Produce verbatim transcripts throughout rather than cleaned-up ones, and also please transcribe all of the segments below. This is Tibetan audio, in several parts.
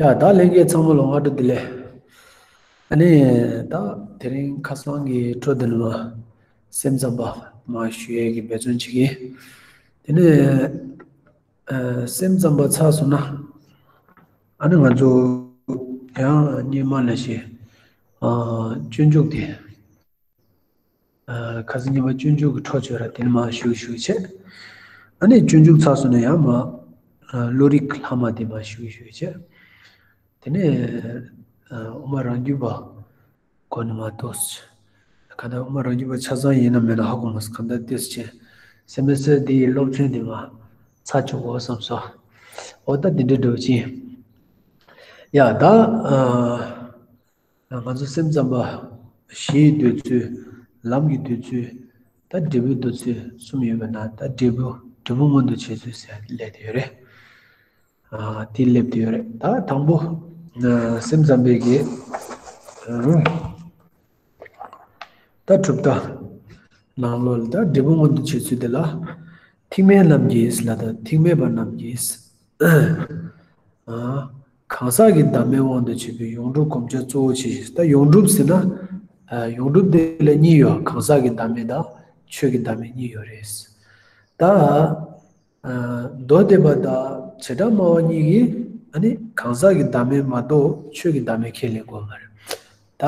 ཡ། ད་ལྷན་རྒྱས་ཚང་མ་ལ་སྔ་དྲོ་བདེ་ལེགས། ཨ་ནི་ད་དེ་རིང་ཁ་སང་གི་འཕྲོ་འདི་ནི་མ་སེམས་ཙམ་པ་མ་ཞུ་ཡས་ཀྱི་འབད་བརྩོན་བྱེད་ཀྱི། དེ་ནས་ཨ་སེམས་ཙམ་པ་ཚར་སོང་ན། ཨ་ནི་ང་ཚོ་ཡང་སྙེ་མ་ལ་ཞེས་ཨ་སྤྱོད་འཇུག་དེ། ཨ་ཁ་སང་ཉི་མ་སྤྱོད་འཇུག་གི་འཕྲོ་བཅད་ར་དེ་ནི་མ་ཞུ་ཞུ་བྱས། ཨ་ནི་སྤྱོད་འཇུག་ཚར་སོང་ན་ཡང་མ་ཨ་བློ་རིག་ལྷག་མ་དེ་མ་ཞུ་ཞུ་བྱས། དེ་ནས་ཨ་དབུ་མ་རང་རྒྱུད་པ་གོ་ནི་མ་ཏོག་ཙམ། གང་ལྟར་དབུ་མ་རང་རྒྱུད་པ་ཆ་ཚང་ཡིན་ན་མེད་ན་ཧ་གོ་མ་སོང་། གང་ལྟར་ཏོག་ཙམ་བྱས། སེམས་མེད་ས་དེའི་སློབ་ཚན་དེ་མ་ཚར་བཅུག་གོ་བསམ་སོང་། འོ་ད་འདི་འདྲའི་འགྲོ་ཅིང་། ཡ་ད་ཨ། ང་ཚོ་སེམས་ཙམ་པ་གཞིའི་འདོད་ཚུལ། ལམ་གྱི་འདོད་ཚུལ། ད་འབྲས་བུའི་འདོད་ཚུལ་གསུམ་ཡོད་པ་ན། ད་འབྲས་བུ་འབྲས་བུ་མངོན་དུ་བྱེད་ཚུལ་ཟེར་སླེབས་ཡོད་རེད། ཨ་དེ་སླེབས་ཡོད་རེད། ད་དང་པོ་ཨ་སེམས་ཙམ་པའི་གི་ཨ་ད་གྲུབ་མཐའ་ནང་ལོགས་ལ་ད་འབྲས་བུ་མངོན་དུ་བྱེད་ཚུལ་དེ་ལ། ཐེག་དམན་རྣམས་ཀྱིས་ལ་དང་ཐེག་དམན་པ་རྣམས་ཀྱིས། ཨ་གང་ཟག་གི་བདག་མེད་དབང་དུ་བྱས་པའི་ཡོངས་གྲུབ་གོམས་ཆ་གཙོ་བོ་ཆེ་ཞིང་། ད་ཡོངས་གྲུབ་ཟེར་ན། ཨ་ཡོངས་གྲུབ་དེ་ལ་གཉིས་ཡོད། གང་ཟག་གི་བདག་མེད་དང་ཆོས་ཀྱི་བདག་མེད་གཉིས་ཡོད་རེད། ད་ཨ་མདོ་སྡེ་པ་དང་བྱེ་བྲག་སྨྲ་བ་གཉིས་ཀྱིས་ཨ་ནི་གང་ཟག་གི་བདག་མེད་མ་གཏོགས་ཆོས་ཀྱི་བདག་མེད་ཁས་ལེན་དགོས་མ་རེད། ད་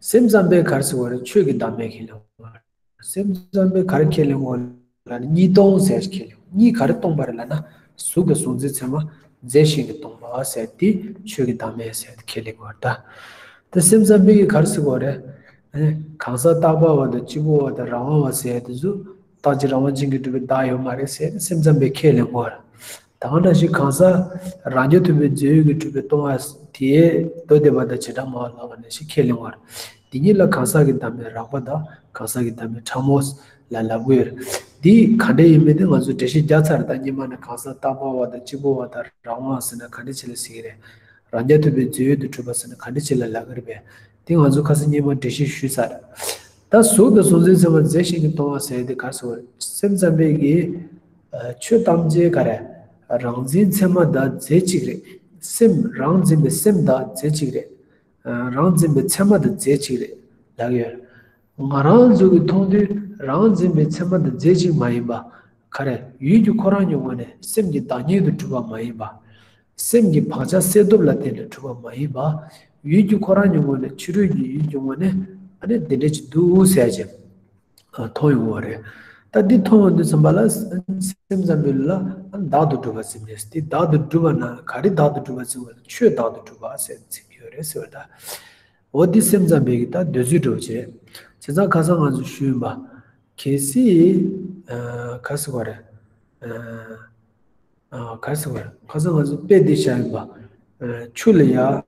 སེམས་ཙམ་པས་ག་རེ་ཟེར་བ་རེད། ཆོས་ཀྱི་བདག་མེད་ཁས་ལེན་དགོས་མ་རེད། སེམས་ཙམ་པས་ག་རེ་ཁས་ལེན་དགོས་ལབ་ན། གཉིས་སྟོང་ཟེར་ཁས་ལེན། གཉིས་ག་རེ་སྟོང་པ་རེད་ལབ་ན། གཟུགས་དང་གཟུགས་འཛིན་ཚད་མ་རྫས་གཞན་གྱིས་སྟོང་པ་ཟེར་དེ་ཆོས་ཀྱི་བདག་མེད་ཟེར་ཁས་ལེན་དགོས་རེད་ད། ད་སེམས་ཙམ་པས་ག་རེ་ཟེར་དགོས་རེད། ཨ་ནི་གང་ཟག་རྟག་པ་བ་དང་གཅིག་པུ་བ་དང་རང་དབང་བ་ཟེར་དེ་ཚོ་རྟག་གཅིག་རང་དབང་ཅན་གྱིས་གྲུབ་པའི་བདག་ཡོད་མ་རེད་ཟེར་ཏེ་སེམས་ཙམ་པས་ཁས་ལེན་དགོས་རེད། ད་ག་ནང་བཞིན་གང་ཟག་རང་རྐྱ་ཐུབ་པའི་རྫས་ཡོད་ཀྱིས་གྲུབ་པའི་སྟོང་པ་དེའི་མདོ་སྡེ་པ་དང་བྱེ་བྲག་སྨྲ་བ་ལབ་པ་ནང་བཞིན་ཁས་ལེན་དགོས་རེད། འདི་གཉིས་ལ་གང་ཟག་གི་བདག་མེད་རགས་པ་དང་གང་ཟག་གི་བདག་མེད་ཕྲ་མོ་ལ་ལབ་དགོས་རེད། འདི་ག་འདྲ་ཡིན་མིན་དེ་ང་ཚོས་འགྲེལ་བཤད་རྒྱག་ཚར། ད་སྔོན་མ་ནས་གང་ཟག་རྟག་པ་བ་དང་གཅིག་པུ་བ་དང་རང་དབང་ཟེར་ན་ག་འདྲ་ཅིག་ལ་ཟེར་གྱི་རེད། རང་རྐྱ་ཐུབ་པའི་རྫས་ཡོད་དུ་གྲུབ་པ་ཟེར་ན་ག་འདྲ་ཅིག་ལ་ལབ་ཀྱི་རེད་པས། དེ་ང་ཚོ་ཁ་སང་སྔོན་མ་འགྲེལ་བཤད་ཞུས་ཚར། ད་གཟུགས་དང་གཟུགས་འཛིན་ཚད་མ་རྫས་གཞན་གྱིས་སྟོང་པ་ཟེར་དེ་ག་རེ་ཟེར་བ་རེད། སེམས་ཙམ་པས་ཀྱིས་ཨ་ཆོས་ཐམས་ཅད་ག་རེ། རང་འཛིན་ཚད་མ་དང་རྫས་གཅིག་རེད། སེམས་རང་འཛིན་པའི་སེམས་དང་རྫས་གཅིག་རེད། ཨ་རང་འཛིན་པའི་ཚད་མ་དང་རྫས་གཅིག་རེད་ལབ་ཀྱི་ཡོད། ང་རང་ཚོ་གིས་མཐོང་དུས་རང་འཛིན་པའི་ཚད་མ་དང་རྫས་གཅིག་མ་ཡིན་པ། ག་རེ། ཡུལ་གྱི་ཁོ་རང་གི་ངོས་ནས་སེམས་ཀྱི་བདག་ཉིད་དུ་གྲུབ་པ་མ་ཡིན་པ། སེམས་ཀྱི་བག་ཆགས་སད་སྟོབས་ལ་བརྟེན་ནས་གྲུབ་པ་མ་ཡིན་པ། ཡུལ་གྱི་ཁོ་རང་གི་ངོས་ནས་ཕྱི་རོལ་གྱི་ཡུལ་གྱི་ངོས་ནས་ཨ་ནི་འདི་འདྲ་ཅིག་འདུག་ཟེར་ཅིག་མཐོང་ཡོང་བ་རེད། ད་འདི་མཐོང་བ་འདི་ཙམ་པ་ལ་སེམས་ཙམ་པའི་ལ་བདག་ཏུ་གྲུབ་པ་ཟེར་ནས། འདི་བདག་ཏུ་གྲུབ་པ་ན་ག་རེ་བདག་ཏུ་གྲུབ་པ་ཟེར་བ་ལ་ཆོས་བདག་ཏུ་གྲུབ་པ་ཟེར་ཟེར་གྱི་ཡོད་རེད་ཟེར་བ་ད། འོ་འདི་སེམས་ཙམ་པའི་གི་ད་འདོད་ཚུལ་འགྲོ་བྱེད། བྱས་ཙང་ཁ་སང་ང་ཚོ་ཞུས་ཡིན་པ། གལ་སྲིད་ཨ་ག་ཟེར་བ་རེད། ཨ་ཨ་ག་ཟེར་བ་རེད། ཁ་སང་ང་ཚོ་དཔེ་འདི་བཞག་ཡིན་པ། ཨ་ཆུ་ལ་ཡ་ཨ་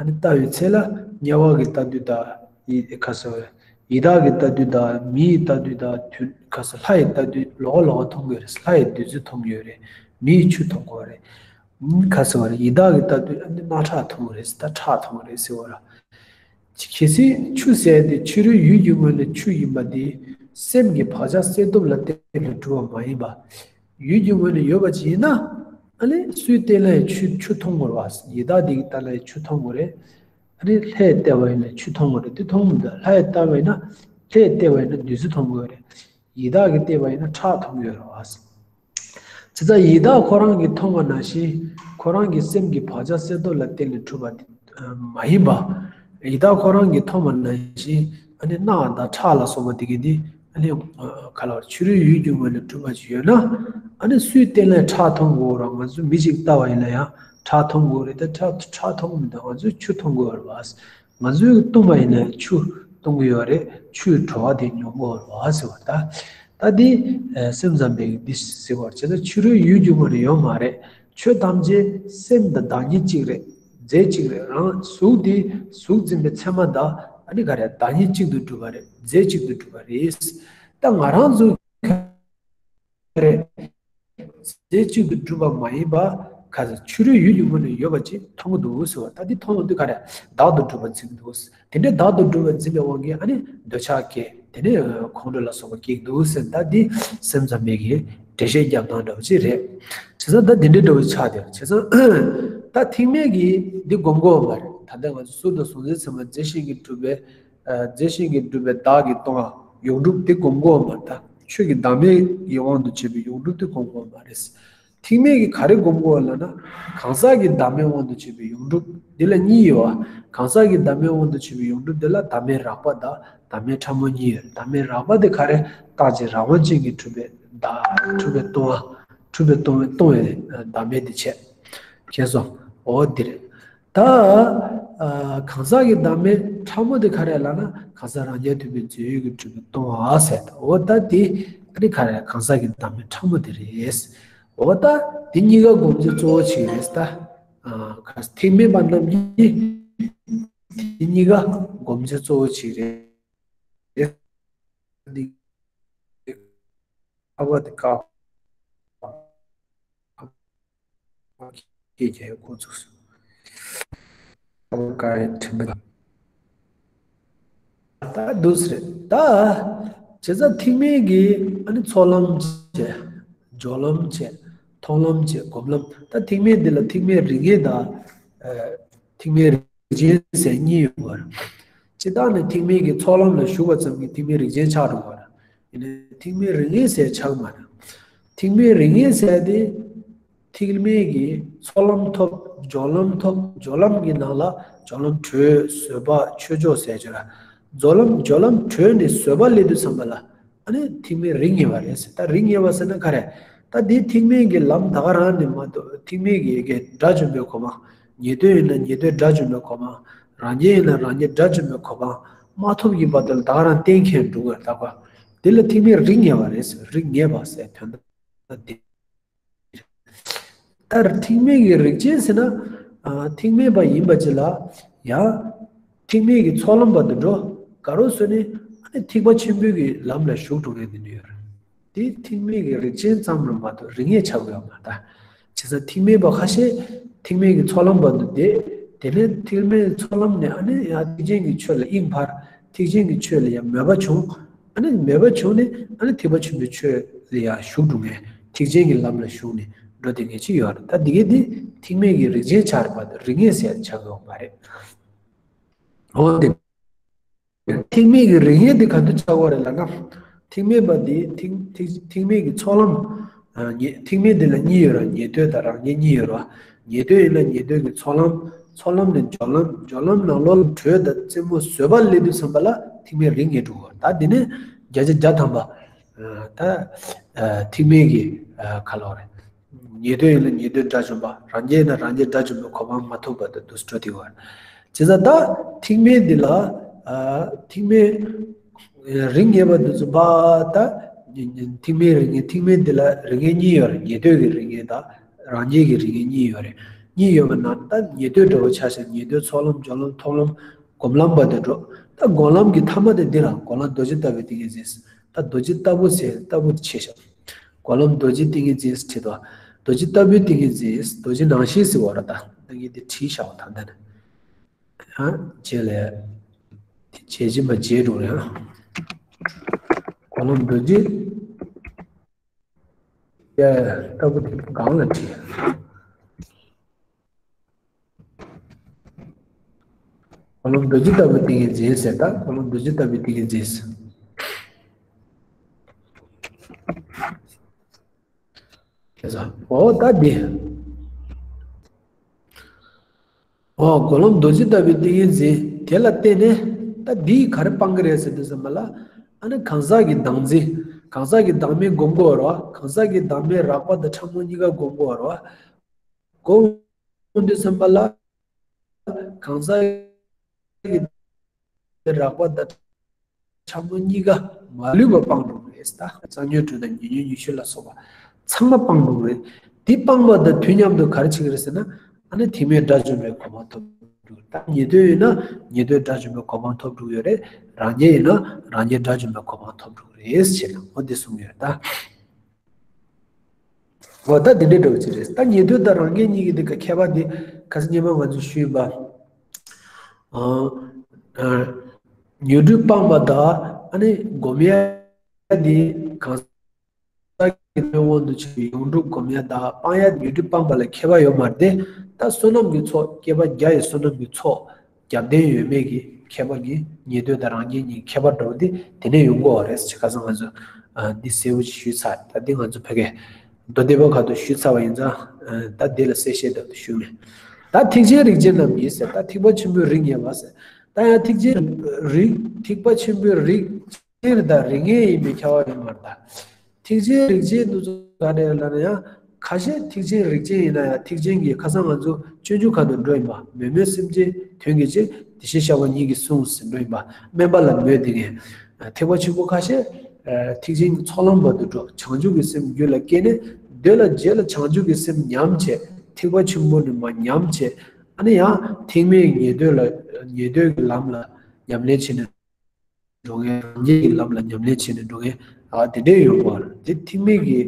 ནི་ལྟ་བའི་ཚེ་ལ་དམྱལ་བ་གི་ལྟ་དུས་དང་། ཡི་ག་ཟེར་བ་རེད། ཡི་དྭགས་ཀྱི་ལྟ་དུས་དང་མིའི་ལྟ་དུས་དང་དུས་ག་ཟེར། ལྷ་ཡི་ལྟ་དུས་ལོགས་ལོགས་མཐོང་གི་ཡོད་རེད། ལྷ་ཡི་བདུད་རྩི་མཐོང་གི་ཡོད་རེད། མིའི་ཆུ་མཐོང་གི་ཡོད་རེད། ག་ཟེར་བ་རེད། ཡི་དྭགས་ཀྱི་ལྟ་དུས་ཨ་ནི་རྣག་ཁྲག་མཐོང་གི་རེད། ད་ཁྲག་མཐོང་གི་རེད་ཟེར་བ་རེད། གལ་སྲིད་ཆུ་ཟེར་དེ་ཕྱི་རོལ་ཡུལ་གྱི་ངོས་ནས་ཆུ་ཡིན་པ་དེ་སེམས་ཀྱི་བག་ཆགས་སད་སྟོབས་ལ་བརྟེན་ནས་གྲུབ་པ་མ་ཡིན་པ། ཡུལ་གྱི་ངོས་ནས་ཡོད་པ་ཅིག་ཡིན་ན། ཨ་ནི་སུས་བལྟས་ན་ཡང་ཆུ་ཆུ་མཐོང་དགོས་རེད་བ། ཡི་དྭགས་དེ་གིས་བལྟས་ན་ཡང་ཆུ་མཐོང་དགོས་རེད། ཨ་ནི་ལྷས་བལྟས་པ་ཡིན་ན་ཆུ་མཐོང་དགོས་རེད། དེ་མཐོང་མི་འདུག་ལྷས་བལྟས་པ་ཡིན་ན། ལྷས་བལྟས་པ་ཡིན་ན་བདུད་རྩི་མཐོང་དགོས་རེད། ཡི་དྭགས་ཀྱིས་བལྟས་པ་ཡིན་ན་ཁྲག་མཐོང་གི་ཡོད་རེད་བ། བྱས་ཙང་ཡི་དྭགས་ཁོ་རང་གིས་མཐོང་བ་ནང་བཞིན་ཁོ་རང་གི་སེམས་ཀྱི་བག་ཆགས་སད་སྟོབས་ལ་བརྟེན་ནས་གྲུབ་པ་དེ་མ་ཡིན་པ། ཡི་དྭགས་ཁོ་རང་གིས་མཐོང་བ་ནང་བཞིན་ཨ་ནི་རྣག་དང་ཁྲག་ལ་སོགས་པ་དེ་གི་དེ་ཨ་ནི་ག་ལ་བར་ཕྱི་རོལ་ཡུལ་གྱི་ངོས་ནས་གྲུབ་པ་ཅིག་ཡོད་ན། ཨ་ནི་སུས་བལྟས་ན་ཁྲག་མཐོང་དགོས་རེད། ང་ཚོ་མི་ཞིག་ལྟ་བ་ཡིན་ན་ཡང་ཁྲག་མཐོང་དགོས་རེད། ད་ཁྲག་ཁྲག་མཐོང་མི་འདུག་ང་ཚོས་ཆུ་མཐོང་དགོས་རེད་བ། ང་ཚོས་བཏུང་བ་ཡིན་ན་ཆུ་བཏུང་གི་ཡོད་རེད། ཆུའི་བྲོ་བ་དེ་མྱོང་གི་ཡོད་རེད་བ་ཟེར་བ་ད། ད་འདི་ཨ་སེམས་ཙམ་པས་འདི་ཟེར་བ་རེད། བྱས་ཙང་ཕྱི་རོལ་ཡུལ་གྱི་ངོས་ནས་ཡོད་མ་རེད། ཆོས་ཐམས་ཅད་སེམས་དང་བདག་ཉིད་གཅིག་རེད། རྫས་གཅིག་རེད། རང་གཟུགས་དེ་གཟུགས་འཛིན་པའི་ཚད་མ་དང་ཨ་ནི་ག་རེ་བདག་ཉིད་གཅིག་ཏུ་གྲུབ་པ་རེད། རྫས་གཅིག་ཏུ་གྲུབ་པ་རེད། ད་ང་རང་ཚོ་རེད། རྫས་གཅིག་ཏུ་གྲུབ་པ་མ་ཡིན་པ། ག་ཟེར། ཕྱི་རོལ་ཡུལ་གྱི་ངོས་ནས་ཡོད་པ་ཅིག་མཐོང་གི་འདུག་ཟེར་བ། ད་འདི་མཐོང་ཡོང་དུས་ག་རེ། བདག་ཏུ་གྲུབ་པ་འཛིན་གྱི་འདུག་དེ་འདྲའི་བདག་ཏུ་གྲུབ་པ་འཛིན་པའི་དབང་གིས་ཨ་ནི་འདོད་ཆགས་སྐྱེ། དེ་ནས་ཁོང་ཁྲོ་ལ་སོགས་པ་སྐྱེ་གི་འདུག་ཟེར། ད་འདི་སེམས་ཙམ་པའི་གི་འགྲེལ་བཤད་རྒྱབ་སྟངས་འདྲ་བོ་ཅིག་རེད། བྱས་ཙང་ད་འདི་འདྲའི་འདྲ་བོ་ཆགས་བསྡད་པ་བྱས་ཙང་། ད་ཐེག་དམན་གྱིས་འདི་སྒོམ་དགོས་པ་མ་རེད། ད་ལྟ་ང་ཚོ་གཟུགས་དང་གཟུགས་མེད་ཚད་མ་རྫས་གཞན་གྱིས་གྲུབ་པའི་ཨ་རྫས་གཞན་གྱིས་གྲུབ་པའི་བདག་གིས་སྟོང་པ་ཡོངས་གྲུབ་འདི་སྒོམ་དགོས་པ་མ་རེད། ད་ཆོས་ཀྱི་བདག་མེད་ཀྱི་དབང་དུ་བྱས་པའི་ཡོངས་གྲུབ་འདི་སྒོམ་དགོས་པ་མ་རེད། ཐེག་དམན་གྱིས་ག་རེ་སྒོམ་དགོས་པ་ལབ་ན། གང་ཟག་གི་བདག་མེད་དབང་དུ་བྱས་པའི་ཡོངས་གྲུབ་འདི་ལ་གཉིས་ཡོད་པ། གང་ཟག་གི་བདག་མེད་དབང་དུ་བྱས་པའི་ཡོངས་གྲུབ་འདི་ལ་བདག་མེད་རགས་པ་དང་བདག་མེད་ཕྲ་མོ་གཉིས་ཡོད། བདག་མེད་རགས་པ་དེ་ག་རེ། རྟག་གཅིག་རང་དབང་ཅན་གྱིས་གྲུབ་པའི་བདག་གྲུབ་པའི་སྟོང་པ། གྲུབ་པའི་སྟོང་པའི་སྟོང་པའི་བདག་མེད་དེ་བྱས། མཁྱེན་སོང་། འོ་འདི་རེད། ད་ཨ་གང་ཟག་གི་བདག་མེད་ཕྲ་མོ་དེ་ག་རེ་ལབ་ན། གང་ཟག་རང་རྐྱ་ཐུབ་པའི་རྫས་ཡོད་ཀྱིས་གྲུབ་པའི་སྟོང་པ་ཟེར། ད་འོ་ད་དེ་ཨ་ནི་ག་རེ། གང་ཟག་གི་བདག་མེད་ཕྲ་མོ་དེ་རེད། འོ་ད་དེ་གཉིས་ཀ་སྒོམ་རྒྱུ་གཙོ་བོ་ཅིག་རེད། ད་ཨ་ག་ཐེག་དམན་པ་རྣམས་ཀྱིས་དེ་གཉིས་ཀ་སྒོམ་རྒྱུ་གཙོ་བོ་ཅིག་རེད། ཁ་བ་དེ་ཁ་བ་ཁྱེད་ཀྱིས་ཁོ་ཚོས་ཁ་བ་ཀ་རེ་དྲན་པ། ད་འདུག་སེ་རེད། ད་བྱས་ཙང་ཐེག་དམན་གྱིས་ཨ་ནི་ཚོགས་ལམ་བྱས། སྦྱོར་ལམ་བྱས། མཐོང་ལམ་བྱས། སྒོམ་ལམ། ད་ཐེག་དམན་འདི་ལ་ཐེག་དམན་རིགས་ངེས་དང་། ཨ་ཐེག་དམན་རིགས་ཅན་ཟེར་གཉིས་ཡོད་པ་རེད། སྤྱིར་བཏང་ནས་ཐེག་དམན་གྱི་ཚོགས་ལམ་ལ་ཞུགས་པ་ཙམ་གྱིས་ཐེག་དམན་རིགས་ཅན་ཆགས་འགྲོ་བ་རེད། ཡིན་ནའི་ཐེག་དམན་རིགས་ངེས་ཟེར་ཆགས་མ་རེད། ཐེག་དམན་རིགས་ངེས་ཟེར་དེ། ཐེག་དམན་གྱི་ཚོགས་ལམ་ཐོབ། སྦྱོར་ལམ་ཐོབ། སྦྱོར་ལམ་གྱི་ནང་ལ་སྦྱོར་ལམ་གྲོལ། བཟོད་པ། ཆོས་སྦྱོར་ཟེར་གྱི་རེད། སྦྱོར་ལམ་སྦྱོར་ལམ་གྲོལ་ནས་བཟོད་པ་སླེབས་དུས་ཙམ་པ་ལ། ཨ་ནི་ཐེག་དམན་རིགས་ངེས་པ་རེད་ཟེར། ད་རིགས་ངེས་པ་ཟེར་ན་ག་རེ། ད་འདི་ཐེག་དམན་གྱི་ལམ་ད་ག་རང་ནས་མ་གཏོགས། ཐེག་དམན་གྱི་ཡི་གེ་དགྲ་བཅོམ་པའི་གོ་འཕང་། ཉན་ཐོས་ཡིན་ན་ཉན་ཐོས་དགྲ་བཅོམ་པའི་གོ་འཕང་། རང་རྒྱལ་ཡིན་ན་རང་རྒྱལ་དགྲ་བཅོམ་པའི་གོ་འཕང་མ་ཐོབ་ཀྱི་བར་དུ་ད་ག་རང་གཏན་འཁེལ་འགྲོ་གི་རེད། ད་ག་འདི་ལ་ཐེག་དམན་རིགས་ངེས་པ་རེད་ཟེར། རིགས་ངེས་པ་ཟེར་དོན་དག་འདི། ད་ཐེག་དམན་གྱི་རིགས་ཅན་ཟེར་ན། ཨ་ཐེག་དམན་པ་ཡིན་པ་ཅིག་ལ་ཡང་ཐེག་དམན་གྱི་ཚོགས་ལམ་བར་དུ་འགྲོ། ག་རེ་ཟེར་ན་ཨ་ནི་ཐེག་པ་ཆེན་པོའི་གི་ལམ་ལ་ཞུགས་འགྲོ་མཁན་དེ་འདྲ་ཡོད་རེད། དེ་ཐེག་དམན་གྱི་རིགས་ཅན་ཙམ་རེད་མ་གཏོགས་རིགས་ངེས་ཆགས་ཀྱི་ཡོད་མ་རེད། ད་བྱས་ཙང་ཐེག་དམན་པ་ཁ་ཤས་ཐེག་དམན་གྱི་ཚོགས་ལམ་བར་དུ་བསྡད། དེ་ནས་ཐེག་དམན་ཚོགས་ལམ་ནས་ཨ་ནི་ཡང་ཐེག་ཆེན་གྱི་ཆོས་ལ་དབྱིངས་འཕར། ཐེག་ཆེན་གྱི་ཆོས་ལ་ཡང་མོས་པ་བྱུང་། ཨ་ནི་མོས་པ་བྱུང་ནས་ཨ་ནི་ཐེག་པ་ཆེན་པོའི་ཆོས་ལ་ཡང་ཞུགས་འགྲོ་མཁན། ཐེག་ཆེན་གྱི་ལམ་ལ་ཞུགས་ནས་འགྲོ་བསྡད་མཁན་ཅིག་ཡོད་རེད། ད་འདི་གའི་འདི་ཐེག་དམན་གྱི་རིགས་ཅན་ཆགས་རེད་པ། རིགས་ངེས་ཟེར་ཆགས་ཀྱི་ཡོད་མ་རེད། འོ་དེ། ཐེག་དམན་གྱི་རིགས་ངེས་དེ་ག་དུས་ཆགས་པ་རེད་ལབ་ན། ཐེག་དམན་པ་དེ་ཐེག་ཐེག་ཐེག་དམན་གྱི་ཚོགས་ལམ། ཨ་ཉེ་ཐེག་དམན་དེ་ལ་གཉིས་ཡོད་རེད། ཉན་ཐོས་དང་རང་རྒྱལ་གཉིས་ཡོད་རེད། ཉན་ཐོས་ཡིན་ན་ཉན་ཐོས་ཀྱི་ཚོགས་ལམ། ཚོགས་ལམ་ནས་སྦྱོར་ལམ། སྦྱོར་ལམ་ནང་ལོགས་ལ་གྲོལ་དང་རྩེ་མོ་བཟོད་པ་སླེབས་དུས་ཙམ་པ་ལ་ཐེག་དམན་རིགས་ངེས་འགྲོ་གི། ད་འདི་ནས་བརྒྱ་ཆ་བརྒྱ་ཐམ་པ། ཨ་ད་ཨ་ཐེག་དམན་གྱི་ཨ་ག་ལབ་དགོས་རེད། ཉན་ཐོས་ཡིན་ན་ཉན་ཐོས་དགྲ་བཅོམ་པ། རང་རྒྱལ་ཡིན་ན་རང་རྒྱལ་དགྲ་བཅོམ་པའི་གོ་འཕང་མ་ཐོབ་བར་དུ་འདུག་སེ་འགྲོ་བསྡད་ཡོད་རེད། བྱས་ཙང་ད་ཐེག་དམན་འདི་ལ་ཨ་ཐེག་དམན་རིགས་ངེས་པ་འདི་ཚོ་པ་ད་ཐེག་དམན་རིགས་ངེས། ཐེག་དམན་འདི་ལ་རིགས་ངེས་གཉིས་ཡོད་རེད། ཉན་ཐོས་ཀྱི་རིགས་ངེས་དང་རང་རྒྱལ་གྱི་རིགས་ངེས་གཉིས་ཡོད་རེད། གཉིས་ཡོད་པ་ན་ད་ཉན་ཐོས་འདྲ་བོ་ཆ་བཞག་ཉན་ཐོས་ཚོགས་ལམ། སྦྱོར་ལམ། མཐོང་ལམ། སྒོམ་ལམ་བར་དུ་འགྲོ། ད་སྒོམ་ལམ་གྱི་མཐའ་མ་དེ་འདི་རང་སྒོམ་ལམ་རྡོ་རྗེ་ལྟ་བུའི་ཏིང་ངེ་འཛིན། ད་རྡོ་རྗེ་ལྟ་བུ་ཟེར་ལྟ་བུ་ཆེ་ཤོས། སྒོམ་ལམ་རྡོ་རྗེ་ཏིང་ངེ་འཛིན་ཟེར་བྲིས་འདུག་རྡོ་རྗེ་ལྟ་བུའི་ཏིང་ངེ་འཛིན། རྡོ་རྗེ་ནང་བཞིན་ཟེར་བ་རེད། ད་ངས་འདི་བྲིས་བཞག་པ་ད་ལྟ་ནས། ཡང་རྗེས་ལ་དེ་བྱས་རྗེས་མ་བརྗེད་འགྲོ་རེད། ཨ་སྒོམ་ལམ་རྡོ་རྗེ། ཡ་ལྟ་བུ་དེ་སྒང་ལ་བྲིས། སྒོམ་ལམ་རྡོ་རྗེ་ལྟ་བུའི་ཏིང་ངེ་འཛིན་ཟེར། ད་སྒོམ་ལམ་རྡོ་རྗེ་ལྟ་བུའི་ཏིང་ངེ་འཛིན་ཟེར། ཁྱེད་ཚོ། འོ་ད་འདི། འོ་སྒོམ་ལམ་རྡོ་རྗེ་ལྟ་བུའི་ཏིང་ངེ་འཛིན་དེ་ལ་བརྟེན་ནས་ད་འདིས་ག་རེ་སྤང་གི་རེད་ཟེར་དུས་ཙམ་པ་ལ། ཨ་ནི་གང་ཟག་གི་བདག་འཛིན། གང་ཟག་གི་བདག་མེད་སྒོམ་དགོས་རེད་བ། གང་ཟག་གི་བདག་མེད་རགས་པ་དང་ཕྲ་མོ་གཉིས་ཀ་སྒོམ་དགོས་རེད་བ། སྒོམ་དུས་ཙམ་པ་ལ། གང་ཟག་གི་རགས་པ་དང་ཕྲ་མོ་གཉིས་ཀ་མ་ལུས་པ་སྤང་འགྲོ་གི་རེད། ད་རྩ་ཉོན་དྲུག་དང་ཉེ་ཉོན་ཉི་ཤུ་ལ་སོགས་པ་ཚང་མ་སྤང་འགྲོ་གི་རེད། འདི་སྤངས་པ་དང་དུས་མཉམ་དུ་ག་རེ་བྱེད་ཀྱི་རེད་ཟེར་ན། ཨ་ནི་ཐེག་དམན་དགྲ་བཅོམ་པའི་གོ་འཕང་ཐོབ་འགྲོ་གི་རེད། ད་ཉན་ཐོས་ཡིན་ན་ཉན་ཐོས་དགྲ་བཅོམ་པའི་གོ་འཕང་ཐོབ་འགྲོ་གི་ཡོད་རེད། རང་རྒྱལ་ཡིན་ན་རང་རྒྱལ་དགྲ་བཅོམ་པའི་གོ་འཕང་ཐོབ་འགྲོ་གི་རེད་ཟེར་ནས་འོ་འདི་གསུངས་ཡོད་རེད་ད། འོ་ད་འདི་འདྲའི་འདྲ་བོ་ཅིག་རེད། ད་ཉན་ཐོས་དང་རང་རྒྱལ་གཉིས་ཀྱི་འདི་ག་ཁྱད་པར་འདི་ཁ་སང་སྔོན་མ་ང་ཚོས་ཞུས་པ། ཨ་ཨ་ཉོན་དྲུག་སྤངས་པ་དང་ཨ་ནི་སྒོམ་ཡ་འདི་གང་ ས་གི་དབང་དུ་བྱས་པའི་ཡོངས་གྲུབ་སྒོམ་ཡ་དང་སྤང་ཡ་ཉོན་སྒྲིབ་སྤངས་པ་ལ་ཁྱད་པར་ཡོད་མ་རེད་དེ། ད་བསོད་ནམས་ཀྱི་ཚོགས་བསྐལ་པ་བརྒྱ་ཡི་བསོད་ནམས་ཀྱི་ཚོགས་རྒྱབ་རྟེན་ཡོད་མེད་ཀྱི་ཁྱད་པར་གྱི་ཉེ་དོན་དང་རང་རྒྱལ་གཉིས་ཁྱད་པར་འགྲོ་བ་དེ་དེ་ནས་ཡོང་གི་ཡོད་རེད་ཟེར། ཁ་སང་ང་ཚོ་འདི་གསལ་པོ་ཞིག་ཞུས་ཚར། ད་འདི་ང་ཚོ་ཕ་གི་མདོ་སྡེ་པ་ཁག་ཏུ་ཞུས་ཚར་བ་ཡིན་ཙང་ད་འདི་ལ་གསལ་བཤད་ཏོག་ཏོག་ཞུས་མེད། ད་ཐེག་ཆེན་རིགས་ཆེན་རྣམས་ཀྱིས་ཟེར། ད་ཐེག་པ་ཆེན་པོའི་རིགས་ངེས་པ་ཟེར། ད་ཡང་ཐེག་ཆེན་རིགས་ཐེག་པ་ཆེན་པོའི་རིགས་ཆེན་དང་རིགས་ངེས་ཡིན་པའི་ཁྱད་པར་ཡོད་མ་རེད་ད། ཐེག་ཆེན་རིགས་ཆེན་དུ་ཚོ་ག་རེ་ལབ་ན་ཡང་ཁ་ཤས་ཐེག་ཆེན་རིགས་ཆེན་ཡིན་ན་ཡང་ཐེག་ཆེན་གྱི་ཁ་སང་ང་ཚོ་སྤྱོད་འཇུག་ཁག་ཏུ་འགྲོ་ཡིན་པ། མེ་མེ་སེམས་ཅན་དོན་གྱི་ཆེད་དེ་བཞིན་གཤེགས་པ་ཉིད་ཀྱིས་གསུངས་ཟེར་འགྲོ་ཡིན་པ། དམན་པ་ལ་མོས་ཏེ་ངས་ཐེག་པ་ཆེན་པོ་ཁ་ཤས་ཐེག་ཆེན་གྱི་ཚོགས་ལམ་བར་དུ་འགྲོ། བྱང་ཆུབ་ཀྱི་སེམས་རྒྱུད་ལ་སྐྱེས་ནས་འདོད་ལ་བྱེད་ལ་བྱང་ཆུབ་ཀྱི་སེམས་ཉམས་བྱས། ཐེག་པ་ཆེན་པོ་ནས་མར་ཉམས་བྱས། ཨ་ནི་ཡང་ཐེག་དམན་ཉེ་དོན་ལ་ཉེ་དོན་གྱི་ལམ་ལ་ཉམས་ལེན་བྱས་ནས་འགྲོ་མཁན། རང་རྒྱལ་གྱི་ལམ་ལ་ཉམས་ལེན་བྱས་ནས་འགྲོ་མཁན་ཨ་དེ་འདྲས་ཡོང་གི་ཡོད་རེད། དེ་ཐེག་དམན་གྱི་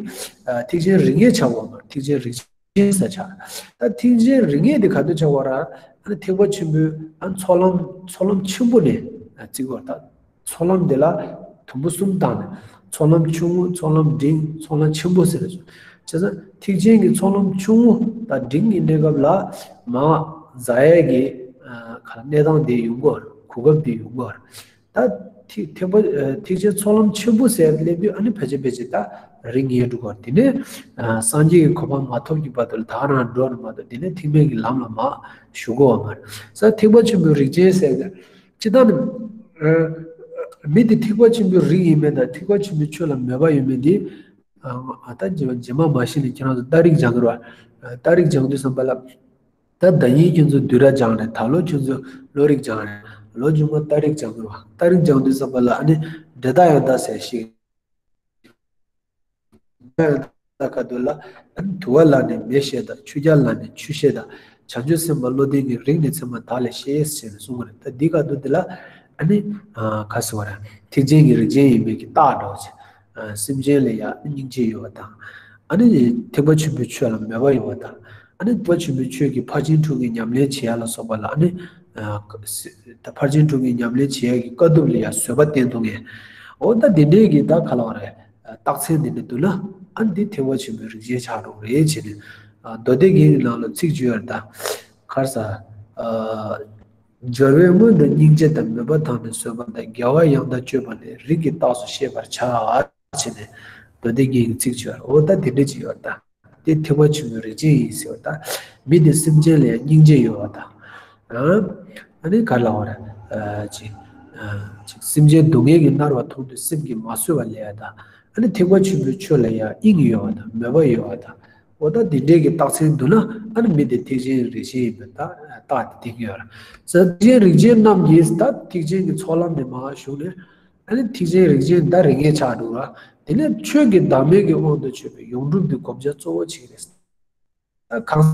ཨ་ཐེག་ཆེན་རིགས་ངེས་ཆགས་པ་མ་ཐེག་ཆེན་རིགས་ཆེན་ཟེར་ཆགས། ད་ཐེག་ཆེན་རིགས་ངེས་དེ་ག་དུས་ཆགས་པ་རེད། ཨ་ནི་ཐེག་པ་ཆེན་པོའི་ཨ་ཚོགས་ལམ་ཚོགས་ལམ་ཆེན་པོ་ནས་ཨ་བརྩི་དགོས་རེད། ད་ཚོགས་ལམ་དེ་ལ་དུམ་བུ་གསུམ་བཏང་ནས་ཚོགས་ལམ་ཆུང་ངུ་ཚོགས་ལམ་འབྲིང་ཚོགས་ལམ་ཆེན་པོ་ཟེར་རེད། བྱས་ཙང་ཐེག་ཆེན་གྱི་ཚོགས་ལམ་ཆུང་ངུ་དང་འབྲིང་གི་གནས་སྐབས་ལ་མར་འཛེག་ཡས་ཀྱི་ཨ་ག་ལ་གནས་སྟངས་དེ་ཡོང་གི་ཡོད་རེད། གོ་སྐབས་དེ་ཡོང་གི་ཡོད་རེད། ད་ཐེག་ཐེག་པ་ཨ་ཐེག་ཆེན་ཚོགས་ལམ་ཆེན་པོ་ཟེར་སླེབས་དུས་ཨ་ནི་ཕལ་ཆེར་ཕལ་ཆེར་ད་རིགས་ངེས་འགྲོ་གི་ཡོད་རེད། དེ་ནས་ཨ་སངས་རྒྱས་ཀྱི་གོ་འཕང་མ་ཐོབ་ཀྱི་བར་དུ་ལ་ད་ག་རང་འགྲོ་ནི་མ་གཏོགས་དེ་ནས་ཐེག་དམན་གྱི་ལམ་ལ་མར་ཞུགས་གི་ཡོད་མ་རེད། ས་ཐེག་པ་ཆེན་པོའི་རིགས་ཆེན་ཟེར་གི་སྤྱིར་བཏང་ནི་མི་དེ་ཐེག་པ་ཆེན་པོའི་རིགས་ཡིན་མིན་དང་ཐེག་པ་ཆེན་པོའི་ཆོས་ལ་མོས་པ་ཡོད་མེད་དེ་ཨ་ད་རྗེས་མ་མ་ཤེས་ནས་ཁྱེད་རང་ཚོ་རྟགས་རིགས་སྦྱང་གི་རེད་བ། རྟགས་རིགས་སྦྱང་དུས་ཙམ་པ་ལ། ད་ཟླ་ཉིན་ཁྱོད་ཚོ་བསྡུས་གྲྭ་སྦྱངས་རེད། ད་ལོ་ཁྱོད་ཚོ་བློ་རིག་སྦྱངས་རེད། ལོ་རྗེས་མ་རྟགས་རིག་སྦྱང་དགོས་པ། རྟགས་རིག་སྦྱང་དུས་ཙམ་པ་ལ་ཨ་ནི་འབྲས་རྟགས་ཡང་དག་ཟེར་ཞིག་འབྲས་རྟགས་ཡང་དག་ཁ་ཐུག་ལ་ཨ་ནི་དུ་བ་ལ་ནི་མེ་ཤེས་དང་ཆུ་རྐྱལ་ལ་ནི་ཆུ་ཤེས་དང་བྱང་ཆུབ་སེམས་དཔའ་བློ་ལྡན་གྱི་རིགས་ནི་མཚན་མ་དག་ལས་ཤེས་ཟེར་ནས་གསུངས་པ་རེད། ད་འདི་ཁ་ཐུག་འདི་ལ་ཨ་ནི་ཁ་ཟེར་བ་རེད། ཐེག་ཆེན་གྱི་རིགས་ཅན་ཡིན་པའི་གི་རྟགས་འདྲ་བོ་ཅིག་སེམས་ཅན་ལ་ཡང་སྙིང་རྗེ་ཡོད་པ་དང་། ཨ་ནི་ཐེག་པ་ཆེན་པོའི་ཆོས་ལ་མོས་པ་ཡོད་པ་དང་། ཨ་ནི་ཐེག་པ་ཆེན་པོའི་ཆོས་ཀྱི་ཕར་ཕྱིན་དྲུག་གི་ཉམས་ལེན་བྱེད་ཡ་ལ་སོགས་པ་ལ་ཨ་ནི་ད་ཕར་ཕྱིན་དྲུག་གི་ཉམས་ལེན་བྱེད་ཡ་གི་དཀའ་ཐུབ་ལ་ཡང་བཟོད་པ་བསྟེན་ཐུབ་མཁན། འོ་ད་འདི་འདྲའི་གི་ད་ག་ལ་བ་རེད། རྟགས་མཚན་འདི་འདྲ་འདུག་ན་ཨ་ནི་འདི་ཐེག་པ་ཆེན་པོའི་རིགས་ཅན་ཆགས་འགྲོ་གི་རེད་བྱས་ནས། མདོ་སྡེ་རྒྱན་གྱི་ནང་ལ་ཚིག་བརྗོད་ཡོད་རེད་ད། ག་རེ་ཟེར། སྦྱོར་བས་སྔོན་དུ་སྙིང་རྗེ་དང་། མོས་པ་དང་ནི་བཟོད་པ་དང་། དགེ་བ་ཡང་དག་སྤྱོད་པ་ནི། རིགས་ཀྱི་རྟགས་སུ་ཤེས་པར་བྱ། བྱས་ནས་མདོ་སྡེ་རྒྱན་གྱི་ཚིག་བརྗོད་ཡོད་རེད། འོ་ད་དེ་འདྲ་ཅིག་ཡོད་རེད་ད། དེ་ཐེག་པ་ཆེན་པོའི་རིགས་ཅན་ཡིན་ཟེར་བ་ད། མི་དེ་སེམས་ཅན་ལ་ཡང་སྙིང་རྗེ་ཡོད་པ་དང་། ཨ་ནི་ག་ལ་བ་རེད། ཅིག་ཅིག་སེམས་ཅན་སྡུག་བསྔལ་གྱིས་མནར་བ་མཐོང་དུས་སེམས་ཀྱིས་མ་བཟོད་པ་ལས་ཡ་དང་། ཨ་ནི་ཐེག་པ་ཆེན་པོའི་ཆོས་ལ་ཡང་དབྱིངས་ཡོད་པ་དང་མོས་པ་ཡོད་པ་དང་། འོ་ད་འདི་འདྲའི་གི་རྟགས་མཚན་འདུག་ན་ཨ་ནི་མི་དེ་ཐེག་ཆེན་རིགས་ཆེན་ཡིན་པའི་རྟགས་དེ་བསྟན་གྱི་ཡོད་རེད། ས་ཐེག་ཆེན་རིགས་ཆེན་རྣམས་ཀྱིས་ད་ཐེག་ཆེན་གྱི་ཚོགས་ལམ་ནས་མར་ཞུགས་ནས་ཨ་ནི་ཐེག་ཆེན་རིགས་ཆེན་ད་རིགས་ངེས་ཆགས་འགྲོ་ར། དེ་ནས་ཆོས་ཀྱི་བདག་མེད་ཀྱི་དབང་དུ་ཆུད་པའི་ཡོངས་གྲུབ་དེ་སྒོམ་བྱ་གཙོ་བོ་བྱེད་ཀྱི་རེད། ད་གང་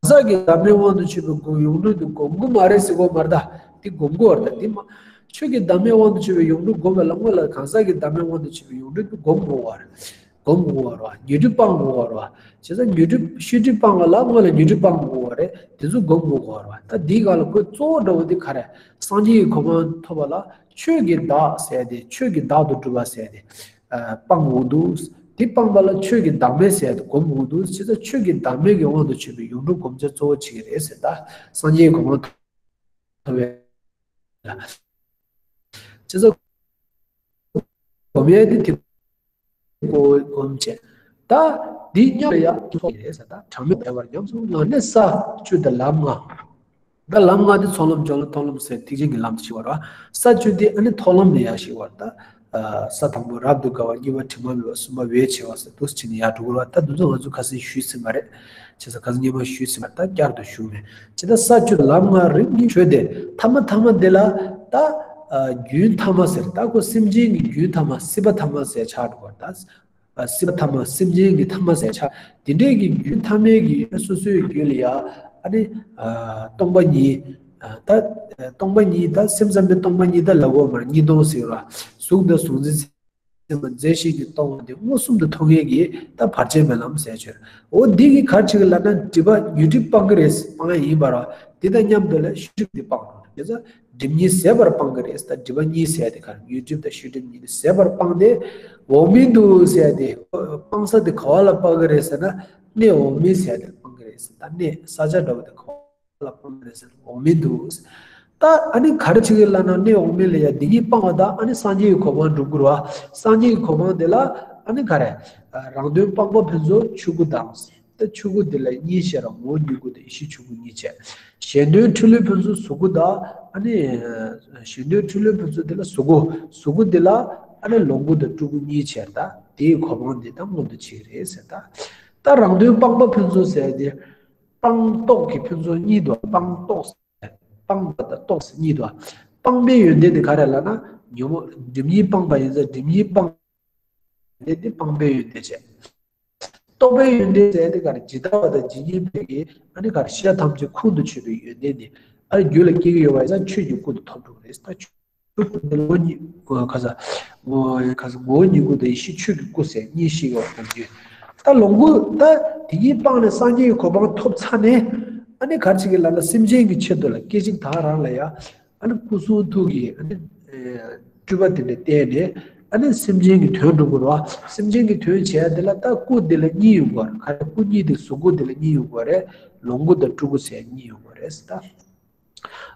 ཟག་གི་བདག་མེད་དབང་དུ་ཆུད་པའི་སྒོམ་ཡོངས་གྲུབ་དེ་སྒོམ་གྱི་མ་རེད་ཟེར་གྱི་ཡོད་མ་རེད་ད། དེ་སྒོམ་དགོས་པ་རེད་ད། དེ་མ་ཆོས་ཀྱི་བདག་མེད་དབང་དུ་ཆུད་པའི་ཡོངས་གྲུབ་སྒོམ་པ་ལ་སྔོན་ལ་གང་ཟག་གི་བདག་མེད་དབང་དུ་ཆུད་པའི་ཡོངས་གྲུབ་དེ་སྒོམ་དགོས་པ་རེད། སྒོམ་དགོས་པ་རེད་བ། ཉོན་སྒྲིབ་སྤང་དགོས་པ་རེད་བ། བྱས་ཙང་ཉོན་སྒྲིབ་ཤེས་སྒྲིབ་སྤང་བ་ལ་སྔོན་ལ་ཉོན་སྒྲིབ་སྤང་དགོས་པ་རེད། དེ་ཚོ་སྒོམ་དགོས་པ་རེད་བ། ད་འདིའི་སྒང་ལ་ཁོའི་གཙོ་བོ་འདྲ་བོ་དེ་ག་རེད། སངས་རྒྱས་ཀྱི་གོ་འཕང་ཐོབ་པ་ལ་ཆོས་ཀྱི་བདག་ཟེར་ཏེ་ཆོས་ཀྱི་བདག་ཏུ་གྲུབ་པ་ཟེར་ཏེ། ཨ་སྤང་དགོས་འདུག་དེ་སྤངས་པ་ལ་ཆོས་ཀྱི་བདག་མེད་ཟེར་ཏེ་སྒོམ་དགོས་འདུག་བྱས་ཙང་ཆོས་ཀྱི་བདག་མེད་ཀྱི་དབང་དུ་ཆུད་པའི་ཡོངས་གྲུབ་སྒོམ་བྱ་གཙོ་བོ་བྱེད་ཀྱི་རེད་ཟེར། ད་སངས་རྒྱས་ཀྱི་གོ་འཕང་ཐོབ་པའི་ལ། བྱས་ཙང་སྒོམ་ཡས་དེ་དེ་སྒོམ་བྱས། ད་འདི་མཉམ་ལ་ཡང་ཐོབ་ཀྱི་རེད་ཟེར། ད་གྲངས་མེད་བདེ་བར་ཉམས་སུ་བླངས་ནས་ས་བཅུ་དང་ལམ་ལྔ། ད་ལམ་ལྔ་དེ་ཚོགས་ལམ་སྦྱོར་ལམ་མཐོང་ལམ་ཟེར་ཐེག་ཆེན་གྱི་ལམ་དུ་ཞུགས་པ་རེད་བ། ས་བཅུ་དེ་ཨ་ནི་མཐོང་ལམ་ལ་ཡར་ཞུགས་པ་རེད། ད་ས་དང་པོ་རབ་ཏུ་དགའ་བ། གཉིས་པ་དྲི་མ་མེད་པ། གསུམ་པ་འོད་ཆེ་བ་ཟེར་འདུག་སེ་བྱས་ནས་ཡར་འགྲོ་གི་རེད་བ། ད་འདི་ཚོ་ང་ཚོ་ཁ་སང་ཞུས་ཟིན་པ་རེད། བྱས་ཙང་ཁ་སང་སྔོན་མ་ཞུས་ཟིན་པ་རེད། ད་བསྐྱར་དུ་ཞུ་མེད། བྱས་ཙང་ས་བཅུ་ལམ་ལྔ་རིམ་གྱིས་བྱས་ཏེ་ཐ་མ་ཐ་མ་དེ་ལ་ད་རྒྱུན་ཐ་མ་ཟེར། ད་ཁོ་སེམས་ཅན་གྱི་རྒྱུན་ཐ་མ་སྲིད་པ་ཐ་མ་ཟེར་ཆགས་འགྲོ་བ་རེད། ད། ཨ་སྲིད་པ་ཐ་མ། སེམས་ཅན་གྱི་ཐ་མ་ཟེར་ཆགས། དེ་འདྲའི་གི་རྒྱུན་ཐ་མའི་གི་སོ་སོའི་རྒྱུད་ལ་ཡ་ཨ་ནི་ཨ་སྟོང་པ་ཉིད། ཨ་ད་ཨ་སྟོང་པ་ཉིད། ད་སེམས་ཙམ་པའི་སྟོང་པ་ཉིད་ད་ལབ་དགོས་མ་རེད། གཉིས་སྟོང་ཟེར་བ། གཟུགས་དང་གཟུགས་འཛིན་སེམས་ཙམ་པ་མཛེས་ཤིང་གི་སྟོང་པ་དེ་མངོན་སུམ་དུ་མཐོང་མཁན་གྱི་ད་བར་ཆད་མེད་ལམ་ཟེར་ཆོས། འོ་འདི་གི་ག་རེ་བྱེད་ཀྱི་ལབ་ན་སྒྲིབ་པ་ཉོན་སྒྲིབ་སྤང་གི་རེད། སྤང་ཡ་ཡིན་པ་རེད། དེ་དང་མཉམ་དུ་ལ་ཤེས་སྒྲིབ་དེ་སྤང་དགོས། བྱས་ཙང་སྒྲིབ་གཉིས་ཟད་པར་སྤང་གི་རེད། ད་སྒྲིབ་པ་གཉིས་ཟེར་ཡ་དེ་ག་རེ། ཡུལ་སྒྲིབ་དང་ཤེས་སྒྲིབ་གཉིས་དེ་ཟད་པར་སྤངས་ཏེ་འོག་མིན་དུ་ཟེར་ཡ་དེ་སྤང་ས་དེ་ག་བ་ལ་སྤང་གི་རེད་ཟེར་ན། གནས་འོག་མིན་ཟེར་ཡ་དེ་ལ་སྤང་གི་རེད་ཟེར། ད་གནས་ས་ཆ་འདྲ་བོ་དེ་ག་བ་ལ་སྤང་གི་རེད་ཟེར་ན་འོག་མིན་དུ། ད་ཨ་ནི་ག་རེ་བྱེད་ཀྱི་ལབ་ན། གནས་འོག་མིན་ལ་ཡ་འདི་གཉིས་སྤངས་པ་དང་ཨ་ནི་སངས་རྒྱས་ཀྱི་གོ་འཕང་འགྲུབ་དགོས་རེད་བ། སངས་རྒྱས་ཀྱི་གོ་འཕང་དེ་ལ་ཨ་ནི་ག་རེ། རང་དོན་སྤངས་པ་ཕུན་ཚོགས་ཆོས་སྐུ་དང་། ད་ཆོས་སྐུ་དེ་ལ་གཉིས་བྱས་ར། ངོ་བོ་ཉིད་སྐུ་དང་ཡེ་ཤེས་ཆོས་སྐུ་གཉིས་བྱས། གཞན་དོན་འཁྲུལ་བློས་ཕུན་ཚོགས་གཟུགས་སྐུ་དང་། ཨ་ནི་གཞན་དོན་འཁྲུལ་བློས་ཕུན་ཚོགས་དེ་ལ་གཟུགས་སྐུ། གཟུགས་སྐུ་དེ་ལ་ཨ་ནི་ལོངས་སྐུ་དང་སྤྲུལ་སྐུ་གཉིས་བྱས། ད་དེའི་གོ་འཕང་དེ་ད་མངོན་དུ་བྱེད་ཀྱི་རེད་ཟེར། ད་ད་རང་དོན་སྤངས་པ་ཕུན་ཚོགས་ཟེར་དེ། སྤངས་རྟོགས་ཀྱི་ཕུན་ཚོགས་གཉིས་འདུག་སྤངས་རྟོགས་ཟེར། སྤངས་པ་དང་རྟོགས་ཟེར་གཉིས་འདུག་སྤངས་པའི་ཡོན་ཏན་དེ་ག་རེ་ལབ་ན། ཉོན་མོངས་སྒྲིབ་གཉིས་སྤངས་པ་ཡིན་ཙང་སྒྲིབ་གཉིས་སྤངས། ཡོན་ཏན་དེ་སྤངས་པའི་ཡོན་ཏན་བྱས། རྟོགས་པའི་ཡོན་ཏན་ཟེར་དེ་ག་རེ། ཇི་ལྟ་བ་དང་ཇི་སྙེད་པའི་གི་ཨ་ནི་ག་རེ། ཤེས་བྱ་ཐམས་ཅད་ཁོང་དུ་ཆུད་པའི་ཡོན་ཏན་དེ་ཨ་ནི་རྒྱུད་ལ་སྐྱེ་གི་ཡོད་པ་ཡིན་ཙང་ཆོས་ཀྱི་སྐུ་དེ་ཐོབ་འགྲོ་གི་རེད། ད་ཆོས་སྐུ་དེ་ལ་ངོ་བོ་ཉིད་ཁ་ས་ངོ་ཁ་ས་ངོ་བོ་ཉིད་སྐུ་དང་ཡེ་ཤེས་ཆོས་ཀྱི་སྐུ་ཟེར་གཉིས་ཤེས་ཀྱི་བ་ཐམས་ཅད། ད་ལོངས་སྐུ་ད་དེ་གཉིས་སྤངས་ནས་སངས་རྒྱས་ཀྱི་གོ་འཕང་ཐོབ་ཚར་ནས་ཨ་ནི་ག་རེ་བྱེད་ཀྱི་ལབ་ན། སེམས་ཅན་གྱི་ཆེད་དུ་ལ་སྐད་ཅིག་ད་རང་ལ་ཡ། ཨ་ནི་སྐུ་གསུང་ཐུགས་ཀྱི་ཨ་ནི་སྤྲུལ་པ་དེ་འདྲ་བསྟན་ནས། ཨ་ནི་སེམས་ཅན་གྱི་དོན་སྒྲུབ་དགོས་རེད་བ། སེམས་ཅན་གྱི་དོན་བྱེད་ཡ་དེ་ལ་ད་སྐུ་དེ་ལ་གཉིས་ཡོང་དགོས་རེད། ག་རེ། སྐུ་གཉིས་དེ་གཟུགས་སྐུ་དེ་ལ་གཉིས་ཡོང་དགོས་རེད། ལོངས་སྐུ་དང་སྤྲུལ་སྐུ་ཟེར་གཉིས་ཡོང་དགོས་རེད་ཟེར། ད་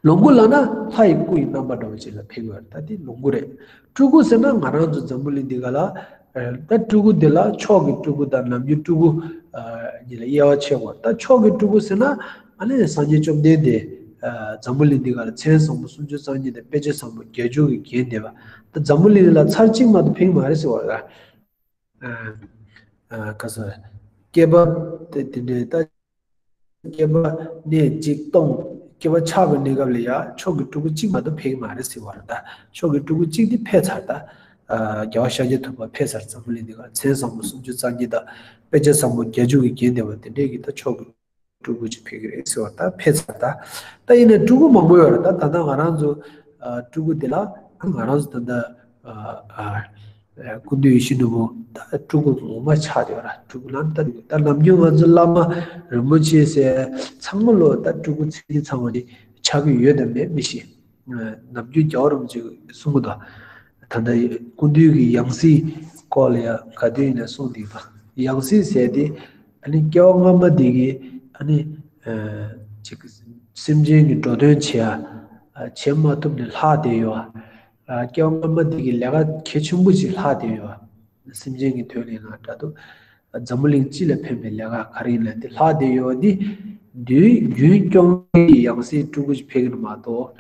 ལོངས་སྐུ་ལབ་ན་ལྷ་ཡི་སྐུ་ཡི་རྣམ་པ་འདྲ་བོ་ཅིག་ལ་ཕེབས་ཡོད་རེད། ད་དེ་ལོངས་སྐུ་རེད། སྤྲུལ་སྐུ་ཟེར་ན་ང་རང་ཚོ་འཛམ་བུ་གླིང་འདི་ག་ལ། ད་སྤྲུལ་སྐུ་འདི་ལ་མཆོག་གི་སྤྲུལ་སྐུ་དང་ནམ་རྒྱུན་སྤྲུལ་སྐུ་གཉིས་ལ་དབྱེ་བ་ཕྱེ་དགོས། ད་མཆོག་གི་སྤྲུལ་སྐུ་ཟེར་ན་ཨ་ནི་སངས་རྒྱས་བཅོམ་ལྡན་འདས། འཛམ་བུ་གླིང་འདི་ག་ལ་མཚན་བཟང་པོ་སུམ་ཅུ་རྩ་གཉིས་དང་དཔེ་བྱད་བཟང་པོ་བརྒྱད་ཅུ་གིས་བརྒྱན་བསྡད་པ། ད་འཛམ་བུ་གླིང་ལ་ཚར་གཅིག་མ་གཏོགས་ཕེབས་མ་རེད་ཟེར་བ་ལ། ཨ། ཨ། ག་ས། བསྐལ་པ་དེ་དེ་འདྲའི་ད། བསྐལ་པ་གནས་གཅིག་སྟོང་། བསྐལ་པ་ཆགས་པའི་གནས་སྐབས་ལ་ཡང་མཆོག་གི་སྤྲུལ་སྐུ་གཅིག་མ་གཏོགས་ཕེབས་མ་རེད་ཟེར་བ་རེད། ད་མཆོག་གི་སྤྲུལ་སྐུ་གཅིག་དེ་ཕེབས་ཚར། ད། ཨ། རྒྱལ་བ་ཤཱཀྱ་ཐུབ་པ་ཕེབས་ཚར། འཛམ་བུ་གླིང་འདི་ག་མཚན་བཟང་པོ་སུམ་ཅུ་རྩ་གཉིས་དང་དཔེ་བྱད་བཟང་པོ་བརྒྱད་ཅུ་གིས་བརྒྱན་བསྡད་པ་དེ་འདྲའི་གི་ད་མཆོག་གི་སྤྲུལ་སྐུ་ཅིག་ཕེབས་ཀྱི་རེད་ཟེར་བ། ད་ཕེབས་ཚར། ད་ད་ཡིན་ནའི་སྤྲུལ་སྐུ་མང་པོ་ཡོད་རེད། ད་ད་ལྟ་ང་རང་ཚོ་ཨ་སྤྲུལ་སྐུ་དེ་ལ་ང་རང་ཚོ་ད་ལྟ་ཨ་ཨ་ཨ་སྐུ་མདུན་ཡིད་བཞིན་ནོར་བུ་ད་སྤྲུལ་སྐུ་ངོ་མ་ཆགས་ཡོད་ར། སྤྲུལ་སྐུ་ལ་ད་ད་ནམ་རྒྱུན་ང་ཚོ་བླ་མ་རིན་པོ་ཆེ་ཟེར་ཚང་མ་ལོ་ད་སྤྲུལ་སྐུ་མཚན་ཉིད་ཚང་བ་ཅིག་ཆགས་ཀྱི་ཡོད་དམ་མེད་མི་ཤེས། ནམ་རྒྱུན་རྒྱལ་བ་རིན་པོ་ཆེས་གསུང་གི་འདུག་ད་ལྟ་སྐུ་མདུན་གྱི་ཡང་སྲིད་སྐོར་ལ་ཡང་ག་དུས་ཡིན་ན་གསུང་བསྡད་པ། ཡང་སྲིད་ཟེར་དེ་ཨ་ནི་སྐྱེ་བ་སྔ་མ་དེ་གི་ཨ་ནི་ཅིག་སེམས་ཅན་གྱི་འགྲོ་དོན་བྱེད་ཡ་བྱེད་མ་ཐུབ་ནས་ལྷག་བསྡད་ཡོད། སྐྱེ་བ་སྔ་མ་དེ་གི་ལས་ཀ་གལ་ཆེན་པོ་ཅིག་ལྷག་བསྡད་ཡོད། སེམས་ཅན་གྱི་དོན་ལས་ང་འདྲ་འདུག་འཛམ་བུ་གླིང་སྤྱི་ལ་ཕན་པའི་ལས་ཀ་ག་རེ་ཡིན་ན་དེ་ལྷག་བསྡད་ཡོད། འདི་དུས་རྒྱུན་སྐྱོང་གི་ཡང་སྲིད་སྤྲུལ་སྐུ་ཞིག་ཕེབས་ཀྱི་མ་གཏོགས།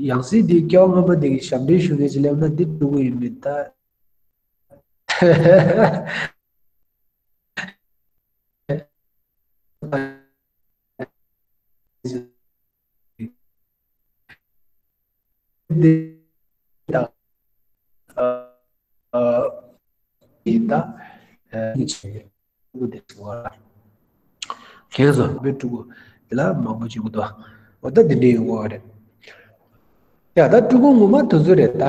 ཡང་སྲིད་འདི་སྐྱེ་བ་སྔ་མ་དེ་གི་ཞབས་འདྲེན་ཞུ་མཁན་ཅིག་སླེབས་ན་འདི་སྤྲུལ་སྐུ་ཡིན་མིན་ད། འདི་དང་ཡིན་ད། ཨ་ནི་ཆེ་བའི་སྤྲུལ་སྐུ་དེ་ཟེར་བ་ལ། ཁྱེད་ཚོ་བོད་སྤྲུལ་སྐུ་དེ་ལ་མང་པོ་ཅིག་ཡོད་དོ། འོ་ད་འདི་འདྲའི་ཡོང་གི་རེད། ཡ་ད་སྤྲུལ་སྐུ་ངོ་མ་དེ་ཚོ་རེད་ད།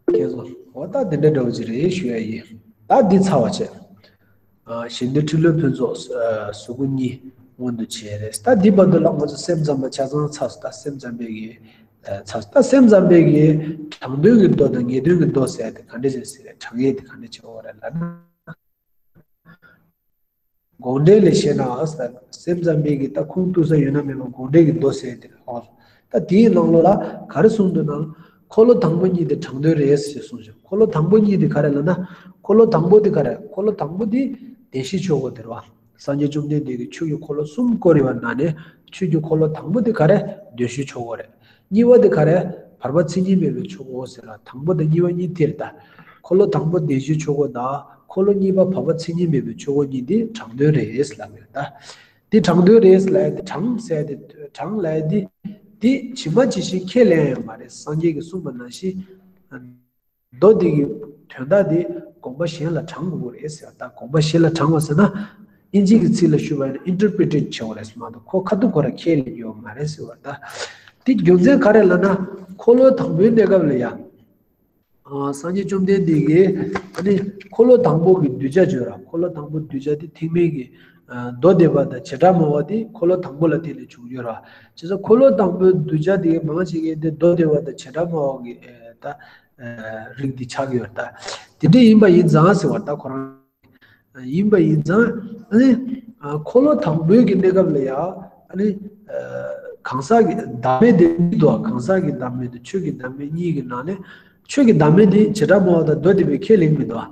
ཁྱེད་ཚོ་འོ་ད་འདི་འདྲ་འདྲ་བོ་ཅིག་རེད་ཞུ་ཡ་ཡིན། ད་འདི་ཚར་བ་བྱས། ཨ་གཞན་དོན་འཁྲུལ་བློས་ཕུན་ཚོགས་ཨ་གཟུགས་སྐུ་གཉིས་མངོན་དུ་བྱས་རེད། ད་འདི་བར་དུ་ལ་ང་ཚོ་སེམས་ཙམ་པ་ཆ་ཚང་ཚར་སོང་། ད་སེམས་ཙམ་པའི་གི་ཨ་ཚར་སོང་། ད་སེམས་ཙམ་པའི་གི་དྲང་དོན་གྱི་མདོ་དང་ངེས་དོན་གྱི་མདོ་ཟེར་ཡ་དེ་ག་འདྲ་ཅིག་ཟེར་རེད། དྲང་ཡས་དེ་ག་འདྲ་ཅིག་ཡོད་རེད་ལབ་ན། དགོངས་འགྲེལ་ལས་བཤད་ན་ཟེར། སེམས་ཙམ་པའི་གི་ད་ཁུངས་གཏུགས་ས་ཡོད་ན་མེད་པ་དགོངས་འགྲེལ་གྱི་མདོ་ཟེར་དེ་རེད། ད་དེའི་ནང་ལོགས་ལ་ག་རེ་གསུངས་འདུག་ན། འཁོར་ལོ་དང་པོ་གཉིས་དེ་དྲང་དོན་རེད་ཟེར་གསུངས་ཤག་འཁོར་ལོ་དང་པོ་གཉིས་དེ་ག་རེ་ལབ་ན། འཁོར་ལོ་དང་པོ་དེ་ག་རེ། འཁོར་ལོ་དང་པོ་དེ་བདེན་བཞིའི་ཆོས་འཁོར་དེ་རེད་བ། སངས་རྒྱས་བཅོམ་ལྡན་འདས་ཀྱིས་ཆོས་ཀྱི་འཁོར་ལོ་གསུམ་བསྐོར་ཡོད་པ་ནང་ནས་ཆོས་ཀྱི་འཁོར་ལོ་དང་པོ་དེ་ག་རེ། བདེན་བཞིའི་ཆོས་འཁོར་རེད། གཉིས་པ་དེ་ག་རེ། བར་པ་མཚན་ཉིད་མེད་པའི་ཆོས་འཁོར་ཟེར་ལ། དང་པོ་དང་གཉིས་པ་གཉིས་དེ་རེད་ད། འཁོར་ལོ་དང་པོ་བདེན་བཞིའི་ཆོས་འཁོར་དང་འཁོར་ལོ་གཉིས་པ་བར་པ་མཚན་ཉིད་མེད་པའི་ཆོས་འཁོར་གཉིས་དེ་དྲང་དོན་རེད་ལབ་ཡོད་ད། དེ་དྲང་དོན་རེད་ལབ་ཡ་དེ། དྲང་ཟེར་ཡ་དེ། དྲང་ལབ་ཡ་དེ། དེ་ཇི་མ་ཇི་བཞིན་ཁས་ལེན་ཡོད་མ་རེད། སངས་རྒྱས་ཀྱིས་གསུངས་པ་ནང་བཞིན། མདོ་འདི་གི་དོན་དག་འདི་དགོངས་པ་གཞན་ལ་དྲང་དགོས་རེད་ཟེར། ད་དགོངས་པ་གཞན་ལ་དྲང་བ་ཟེར་ན། ཨིན་ཇི་གི་ཚིག་ལ་ཞུས་པ་ཡིན་ན་ཨིན་ཊར་པི་རི་ཊེཌ་བྱེད་དགོས་རེད་ཟེར་མ་གཏོགས་ཁོ་ཁ་ཐུག་ཁོ་རང་ཁས་ལེན་ཡོད་མ་རེད་ཟེར་བ་ད། དེ་རྒྱུ་མཚན་ག་རེ་ལབ་ན། འཁོར་ལོ་དང་པོའི་གནས་སྐབས་ལ་ཡང་། སངས་རྒྱས་བཅོམ་ལྡན་འདས་ཀྱིས་ཨ་ནི་འཁོར་ལོ་དང་པོ་གི་གདུལ་བྱ་བརྗོད་ར། འཁོར་ལོ་དང་པོ་གདུལ་བྱ་དེ་ཐེག་དམན་གྱི་མདོ་སྡེ་པ་དང་བྱེ་བྲག་སྨྲ་བ་དེ་འཁོར་ལོ་དང་པོ་ལ་བརྟེན་ནས་བྱུང་ཡོད་ར། བྱས་ཙང་འཁོར་ལོ་དང་པོའི་གདུལ་བྱ་དེ་མང་ཆེ་གི་དེ་མདོ་སྡེ་པ་དང་བྱེ་བྲག་སྨྲ་བ་གི་ད་རིགས་འདི་ཆགས་ཀྱི་ཡོད་ར། ད་དེ་འདྲ་ཡིན་པ་ཡིན་ཙང་ཟེར་བ་ད་ཁོ་རང་ཡིན་པ་ཡིན་ཙང་ཨ་ནི་འཁོར་ལོ་དང་པོའི་གི་གནས་སྐབས་ལ་ཡང་ཨ་ནི་གང་ཟག་གི་བདག་མེད་དེ་གཉིས་འདུག་གང་ཟག་གི་བདག་མེད་དང་ཆོས་ཀྱི་བདག་མེད་གཉིས་ཀྱི་ནང་ནས་ཆོས་ཀྱི་བདག་མེད་དེ་བྱེ་བྲག་སྨྲ་བ་དང་མདོ་སྡེ་པས་ཁས་ལེན་མི་འདུག་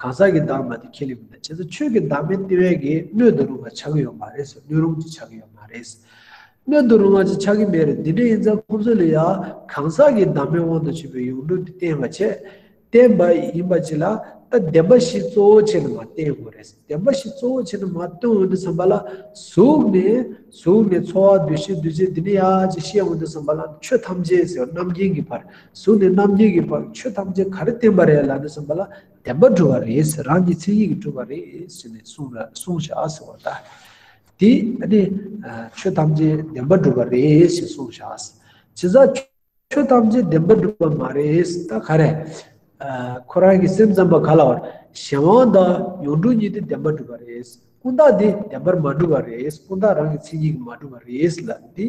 གང་ཟག་གི་བདག་མེད་དེ་ཁས་ལེན་མི་འདུག་བྱས་ཙང་ཆོས་ཀྱི་བདག་མེད་དེ་བས་ཀྱི་སྣོད་དུ་རུང་བ་ཆགས་ཀྱི་ཡོད་མ་རེད་ཟེར། སྣོད་རུང་ཅིག་ཆགས་ཀྱི་ཡོད་མ་རེད། སྣོད་དུ་རུང་བ་ཅིག་ཆགས་ཀྱི་མེད་རེད། འདི་འདྲ་ཡིན་ཙང་ཁོང་ཚོ་ལ་ཡང་གང་ཟག་གི་བདག་མེད་དབང་དུ་བྱས་པའི་ཡོངས་གྲུབ་དེ་བསྟན་པ་བྱས། བསྟན་པ་ཡིན་པ་ཅིག་ལ་ད་བདེན་པ་བཞི་གཙོ་བོ་བྱས་ནས་མར་བསྟན་དགོས་རེད། བདེན་པ་བཞི་གཙོ་བོ་བྱས་ནས་མར་བསྟན་འོང་དུས་ཙམ་པ་ལ་གཟུགས་ནས་གཟུགས་ནས་ཚོར་བ་འདུ་ཤེས་འདུ་བྱེད་འདི་འདྲ་ཡག་ཅིག་ཤེས་འོང་དུས་ཙམ་པ་ལ་ཆོས་ཐམས་ཅད་ཟེར་བ་རྣམ་མཁྱེན་གྱི་བར། གཟུགས་ནས་རྣམ་མཁྱེན་གྱི་བར་ཆོས་ཐམས་ཅད་ག་རེ་བསྟན་པ་རེད་ལབ་དུས་ཙམ་པ་ལ་བདེན་པར་གྲུབ་པ་རེད་ཟེར། རང་གི་མཚན་ཉིད་ཀྱིས་གྲུབ་པ་རེད་ཟེར་ནས་གསུངས་ལ་གསུངས་བཞག་ཟེར་བ་ད། དེ་ཨ་ནི་ཆོས་ཐམས་ཅད་བདེན་པར་གྲུབ་པ་རེད་ཞེས་གསུངས་བཞག་བྱས་ཙང་ཆོས་ཐམས་ཅད་བདེན་པར་གྲུབ་པ་མ་རེད། ད་ག་རེ། ཁོ་རང་གི་སེམས་ཙམ་པ་ག་ལ་བར་གཞན་དབང་དང་ཡོངས་གྲུབ་གཉིས་དེ་བདེན་པར་གྲུབ་པ་རེད། ཀུན་བརྟགས་དེ་བདེན་པར་མ་གྲུབ་པ་རེད། ཀུན་བརྟགས་རང་གི་མཚན་ཉིད་ཀྱིས་མ་གྲུབ་པ་རེད་ལབ་འདི།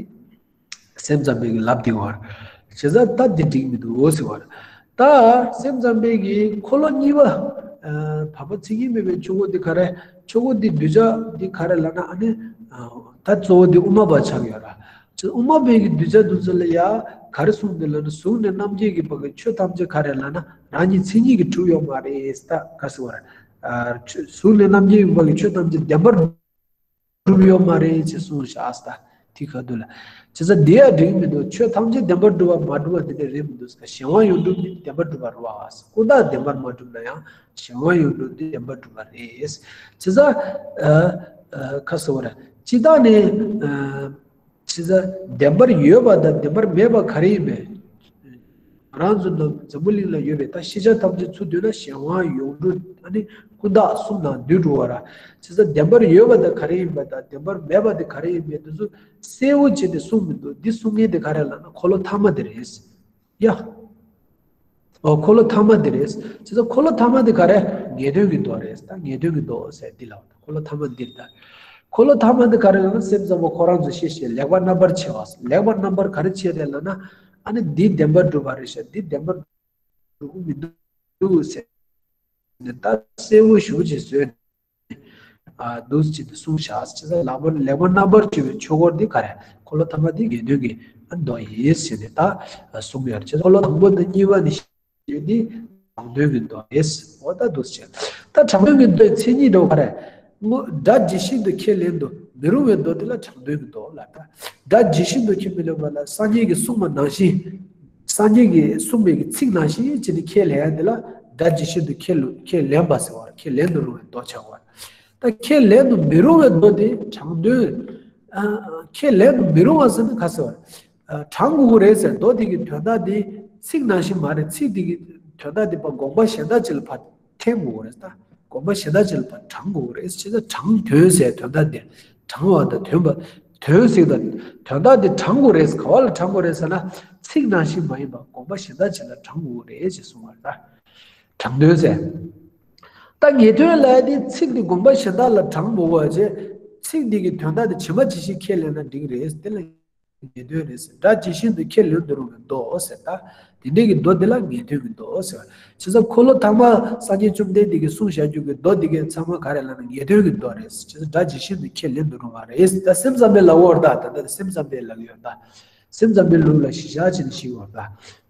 སེམས་ཙམ་པའི་གི་ལབ་འདི་བར། བྱས་ཙང་ད་འདི་འགྲིག་མི་འདུག་ཟེར་བར། ད་སེམས་ཙམ་པའི་གི་འཁོར་ལོ་གཉིས་པ། བར་པ་མཚན་ཉིད་མེད་པའི་ཆོས་འཁོར་འདི་ག་རེ། ཆོས་འཁོར་འདི་གདུལ་བྱ་འདི་ག་རེ་ལབ་ན་ཨ་ནི། ད་གཙོ་བོ་འདི་དབུ་མ་པ་ཆགས་ཡོད་ར། དབུ་མ་པའི་གི་གདུལ་བྱ་འདི་ཚོ་ལ་ཡ་ག་རེ་གསུངས་འདུག་ལབ་ན་གཟུགས་ནས་རྣམ་མཁྱེན་གྱི་བར་གྱི་ཆོས་ཐམས་ཅད་ག་རེ་ལབ་ན་རང་གི་མཚན་ཉིད་ཀྱིས་གྲུབ་ཡོད་མ་རེད་ད་ག་ཟེར་བར། གཟུགས་ནས་རྣམ་མཁྱེན་གྱི་བར་གྱི་ཆོས་ཐམས་ཅད་བདེན་པར་གྲུབ་ཡོད་མ་རེད་ཅེས་གསུངས་བཞག་ཨ་སྟ། དེ་ག་དུས་ལ། བྱས་ཙང་འདི་ཡང་འགྲིག་མི་འདུག་ཆོས་ཐམས་ཅད་བདེན་པར་གྲུབ་པ་མ་གྲུབ་པ་འདི་འདྲ་རེད་མི་འདུག་གཞན་དབང་ཡོངས་གྲུབ་ནི་བདེན་པར་གྲུབ་པ་རེད་བ། ཀུན་བརྟགས་བདེན་པར་མ་གྲུབ་ན་ཡང་གཞན་དབང་ཡོངས་གྲུབ་ནི་བདེན་པར་གྲུབ་པ་རེད། བྱས་ཙང་། ཁ་གསལ་བོ་རེད། སྤྱིར་བཏང་ནི། བྱས་ཙང་བདེན་པར་ཡོད་པ་དང་བདེན་པར་མེད་པ་ག་རེ་ཡིན་པས། ང་རང་ཚོ་ནང་འཛམ་བུ་གླིང་ལ་ཡོད་པའི་ད་ཤེས་བྱ་ཐམས་ཅད་ཚུར་བསྡུས་ན་གཞན་དབང་ཡོངས་གྲུབ་ཨ་ནི་ཀུན་བརྟགས་གསུམ་ནང་འདུས་འགྲོ་བ་ར། བྱས་ཙང་བདེན་པར་ཡོད་པ་དེ་ག་རེ་ཡིན་པ་དང་བདེན་པར་མེད་པ་དེ་ག་རེ་ཡིན་པའི་དེ་ཚོ་གསལ་བོ་བྱས་ནས་གསུངས་མི་འདུག་འདི་གསུང་མཁན་དེ་ག་རེ་ལབ་ན་འཁོར་ལོ་ཐ་མ་དེ་རེད། ཡ། ཨོ་འཁོར་ལོ་ཐ་མ་དེ་རེད། བྱས་ཙང་འཁོར་ལོ་ཐ་མ་དེ་ག་རེ་ངེས་དོན་གྱི་མདོ་རེད། ད་ངེས་དོན་གྱི་མདོ་ཟེར་འདི་ལ། འཁོར་ལོ་ཐ་མ་འདིར་ད། འཁོར་ལོ་ཐ་མ་འདི་ག་རེ་ལབ་ན་སེམས་ཙམ་པ་ཁོ་རང་ཚོ་ཤེས་ཤེས་ལེགས་པར་རྣམ་པར་ཕྱེ་བ། ལེགས་པར་རྣམ་པར་ག་རེ་ཕྱེ་རེད་ལབ་ན། ཨ་ནི་འདི་བདེན་པར་གྲུབ་པ་རེད་ཤག་འདི་བདེན་པར་གྲུབ་ཀྱི་མི་འདུག་ཟེར་ནས་ད་གསལ་བོ་ཞེ་པོ་ཅིག་བཟོས་ནས། ཨ་འདུག་ཅེས་ཏེ་གསུངས་བཞག་བྱས་ཙང་ལེགས་པར་ལེགས་པར་རྣམ་པར་ཕྱེ་བའི་ཆོས་འཁོར་འདི་ག་རེ། འཁོར་ལོ་ཐ་མ་འདི་ངེས་དོན་གྱི་མདོ་ཡིན་ཟེར་ནས་ད་གསུངས་ཡོད་རེད། བྱས་ཙང་འཁོར་ལོ་དང་པོ་དང་གཉིས་པ་ནི། ཡོད་དེ་དྲང་དོན་གྱི་མདོ་རེད། འོ་ད་འདུག་ཟེར། ད་དྲང་དོན་གྱི་མདོའི་མཚན་ཉིད་འདྲ་བོ་ག་རེ། དངོས་སྒྲ་ཇི་བཞིན་དུ་ཁས་ལེན་དུ་མི་རུང་བའི་མདོ་དེ་ལ་དྲང་དོན་གྱི་མདོ་ལབ། ད་སྒྲ་ཇི་བཞིན་དུ་ཁས་མི་ལེན་པ་ལ་སངས་རྒྱས་ཀྱིས་གསུངས་པ་ནང་བཞིན། སངས་རྒྱས་ཀྱིས་གསུངས་པའི་གི་ཚིག་ནང་བཞིན་བྱས་ནས་ཁས་ལེན་ཡ་དེ་ལ་སྒྲ་ཇི་བཞིན་དུ་ཁས་ལེན་ཁས་ལེན་པ་ཟེར་བ་ཁས་ལེན་དུ་རུང་བའི་མདོ་ཆགས་པ། ད་ཁས་ལེན་དུ་མི་རུང་བའི་མདོ་དེ་དྲང་དོན། ཨ་ཁས་ལེན་དུ་མི་རུང་བ་ཟེར་ན་ག་ཟེར་བ། དྲང་དགོས་ཀྱི་རེད་ཟེར། མདོ་དེ་གི་དོན་དག་དེ་ཚིག་ནང་བཞིན་མ་རེད། ཚིག་དེ་གི་དོན་དག་དེ་ཕར་དགོངས་པ་གཞན་དག་ཅིག་ལ་ཕར་འཐེན་དགོས་ཀྱི་རེད་ད། དགོངས་པ་གཞན་དག་ཅིག་ལ་ཕར་དྲང་དགོས་ཀྱི་རེད། བྱས་ཙང་དྲང་དོན་ཟེར་དོན་དག་དེ་དྲང་བ་དང་དོན་པ། དོན་ཟེར་དང་དོན་དག་དེ་དྲང་དགོས་རེད། ག་བ་ལ་དྲང་དགོས་རེད་ཟེར་ན་ཚིག་ནང་བཞིན་མ་ཡིན་པར་དགོངས་པ་གཞན་དག་ཅིག་ལ་དྲང་དགོས་ཀྱི་རེད་ཅེས་གསུངས་པ་རེད་ད། དྲང་དོན་ཟེར། ད་ངེས་དོན་ལབ་ཡ་དེ་ཚིག་དེ་དགོངས་པ་གཞན་དག་ལ་དྲང་དགོས་པ་བྱས། ཚིག་འདི་གི་དོན་དག་དེ་ཇི་མ་ཇི་བཞིན་ཁས་ལེན་ན་འགྲིག་རེད། དེ་ལ་ངེས་དོན་རེད་ཟེར། སྒྲ་ཇི་བཞིན་དུ་ཁས་ལེན་དུ་རུང་བའི་མདོ་ཟེར་ད། དེ་འདྲའི་གི་མདོ་དེ་ལ་ངེས་དོན་གྱི་མདོ་ཟེར། བྱས་ཙང་འཁོར་ལོ་ཐ་མ་སངས་རྒྱས་བཅོམ་ལྡན་འདས་ཀྱིས་གསུངས་བཞག་རྒྱུ་གི་མདོ་འདི་གའི་ཚང་མ་ག་རེ་ལབ་ན་ངེས་དོན་གྱི་མདོ་རེད། བྱས་ཙང་སྒྲ་ཇི་བཞིན་དུ་ཁས་ལེན་དུ་རུང་བ་རེད། ད་སེམས་ཙམ་པའི་ལབ་ཡོད་ད། ད་ལྟ་སེམས་ཙམ་པའི་ལབ་ཡོད་ད། སེམས་ཙམ་པའི་ལུགས་ལ་གཞི་བཞག་བྱས་ནས་བཤད་ཡོད་ད།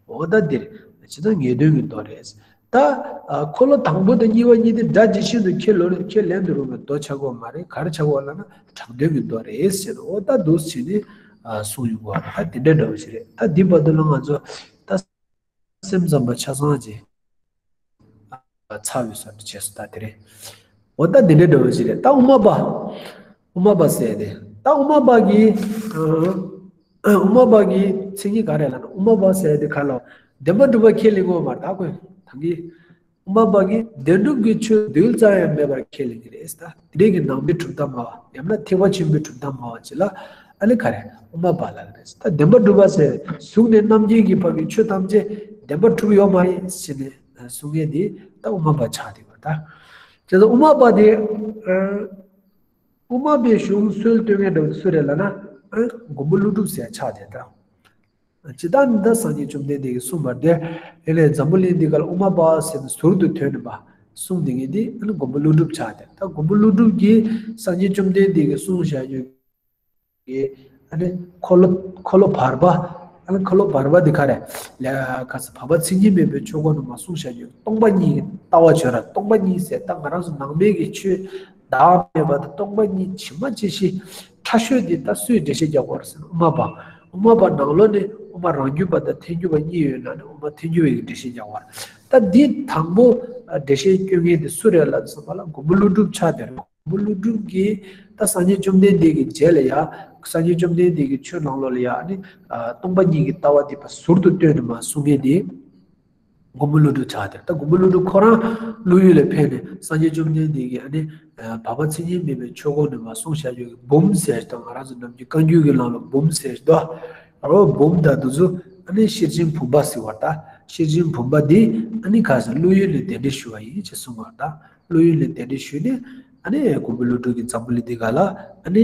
འོ་ད་འདིར་བྱས་ཙང་ངེས་དོན་གྱི་མདོ་རེད། ད། ཨ་འཁོར་ལོ་དང་པོ་དང་གཉིས་པ་གཉིས་དེ་སྒྲ་ཇི་བཞིན་དུ་ཁས་ལོ་ཁས་ལེན་དུ་རུང་བའི་མདོ་ཆགས་ཀྱི་ཡོད་མ་རེད། ག་རེ་ཆགས་ཀྱི་ཡོད་ལབ་ན་དྲང་དོན་གྱི་མདོ་རེད་ཟེར། འོ་ད་འདུག་སེ་བྱས་ནས་ཨ་གསུངས་ཡོང་གི་ཡོད་རེད། ད་དེ་འདྲ་འདྲ་བོ་ཞིག་རེད། ད་འདི་བར་དུ་ལ་ང་ཚོ་ད་སེམས་ཙམ་པ་ཆ་ཚང་ཅིག་ཨ་ཚར་བའི་བཟོ་འདྲ་བྱས་སོང་། ད་དེ་རེད། འོ་ད་འདི་འདྲ་འདྲ་བོ་ཞིག་རེད། ད་དབུ་མ་པ། དབུ་མ་པ་ཟེར་ཏེ། ད་དབུ་མ་པ་གིས། ཨ་དབུ་མ་པ་གི་མཚན་ཉིད་ག་རེ་ལབ་ན། དབུ་མ་པ་ཟེར་ཏེ་ག་ལ་བདེན་པར་གྲུབ་པ་ཁས་ལེན་གྱི་ཡོད་མ་རེད། ད་ཁོས་ད་གིན་དབུ་མ་པ་གིས་བདེན་གྲུབ་ཀྱི་ཆོས་རྡུལ་ཙམ་ཡང་མེད་པར་ཁས་ལེན་གྱི་རེད་ད། དེ་འདྲའི་གི་ནང་པའི་གྲུབ་མཐའ་སྨྲ་བ། ཡང་ན་ཐེག་པ་ཆེན་པོའི་གྲུབ་མཐའ་སྨྲ་བ་ཅིག་ལ་ཨ་ནི་ག་རེ་དབུ་མ་པ་ལབ་ཀྱི་རེད། ད་བདེན་པར་གྲུབ་པ་ཟེར་གཟུགས་ནས་རྣམ་མཁྱེན་གྱི་བར་གྱི་ཆོས་ཐམས་ཅད་བདེན་པར་གྲུབ་ཡོད་མ་རེད་ཟེར་ནས་ གསུང་མཁན་དེ་ད་དབུ་མ་པ་ཆགས་བསྡད་པ་ད། དེ་ཚོ་དབུ་མ་པ་དེ་དབུ་མ་པའི་གཞུང་སྲོལ་གཏོད་མཁན་འདྲ་བོ་དེ་སུ་རེད་ལབ་ན། མགོན་པོ་ཀླུ་སྒྲུབ་ཟེར་ཆགས་བསྡད་ད། ཇི་ལྟར་ནི་ད་སངས་རྒྱས་བཅོམ་ལྡན་འདས་ཀྱིས་གསུངས་པ་དེ། དེ་ནས་འཛམ་བུ་གླིང་འདི་གར་དབུ་མ་པ་ཟེར་ནས་ཟུར་དུ་ཐོན་ནས་པ་གསུངས་བསྡད་མཁན་དེ་ཨ་ནི་མགོན་པོ་ཀླུ་སྒྲུབ་ཆགས་བསྡད། ད་མགོན་པོ་ཀླུ་སྒྲུབ་ཀྱིས་སངས་རྒྱས་བཅོམ་ལྡན་འདས་ཀྱིས་གསུངས་བཞག་རྒྱུ་གི་ཨ་ནི་འཁོར་ལོ་འཁོར་ལོ་བར་པ། ཨ་ནི་འཁོར་ལོ་བར་པ་འདི་ག་རེ་ལས་ག་ས་བར་པ་མཚན་ཉིད་མེད་པའི་ཆོས་སྐོར་ནང་མར་གསུངས་བཞག་རྒྱུ་སྟོང་པ་ཉིད་ཀྱི་ལྟ་བ་བྱོས་ར། སྟོང་པ་ཉིད་ཟེར་ད་ང་རང་ཚོ་ནང་པའི་གི་ཆོས་བདག་མེད་པ་དང་སྟོང་པ་ཉིད་ཇི་མ་ཇི་བཞིན་ཕྲ་ཤོས་འདི་ད་སུས་འགྲེལ་བཤད་རྒྱག་དགོས་རེད་ཟེར་ན་དབུ་མ་པ། དབུ་མ་པ་ནང་ལོགས་ནས་དབུ་མ་རང་རྒྱུད་པ་དང་ཐལ་འགྱུར་བ་གཉིས་ཡོད་ན་ནི་དབུ་མ་ཐལ་འགྱུར་བའི་འགྲེལ་བཤད་རྒྱག་དགོས་རེད། ད་འདི་དང་པོ་འགྲེལ་བཤད་སྐྱོན་མཁན་དེ་སུ་རེད་ལབ་ཙམ་པ་ལ་མགོན་པོ་ཀླུ་སྒྲུབ་ཆགས་བསྡད་རེད། མགོན་པོ་ཀླུ་སྒྲུབ་ཀྱིས་ད་སངས་རྒྱས་བཅོམ་ལྡན་འདས་ཀྱི་རྗེས་ལ་ཡ། སངས་རྒྱས་བཅོམ་ལྡན་འདས་ཀྱི་ཆོས་ནང་ལོགས་ལ་ཡ་ནི། སྟོང་པ་ཉིད་ཀྱི་ལྟ་བ་འདི་པ་ཟུར་དུ་བཏོན་ནས་མར་གསུང་མཁན་དེ། མགོན་པོ་ཀླུ་སྒྲུབ་ཆགས་དེ་ད་མགོན་པོ་ཀླུ་སྒྲུབ་ཁོ་རང་ཀླུ་ཡུལ་ལ་ཕེབས་ནས་སངས་རྒྱས་བཅོམ་ལྡན་འདས་ཀྱིས་ཨ་ནི། བར་པ་མཚན་ཉིད་མེད་པའི་ཆོས་སྐོར་ནས་མར་གསུངས་བཞག་རྒྱུ་གི་འབུམ་ཟེར་དང་ང་རང་ཚོ་ནམ་རྒྱུན་བཀའ་འགྱུར་གྱི་ནང་ལ་འབུམ་ཟེར་དོ། རོ་འབུམ་དང་དུ་ཚོ་ཨ་ནི་ཤེར་ཕྱིན་བུམ་པ་ཟེར་བ་ད་ཤེར་ཕྱིན་བུམ་པ་འདི་ཨ་ནི་ག་ས་ཀླུ་ཡུལ་ལ་གདན་འདྲེན་ཞུ་བ་ཡིན་ཅེས་གསུངས་པ་ད། ཀླུ་ཡུལ་ལ་གདན་འདྲེན་ཞུས་ནས་ཨ་ནི་མགོན་པོ་ཀླུ་སྒྲུབ་ཀྱིས་འཛམ་བུ་གླིང་འདི་ག་ལ་ཨ་ནི་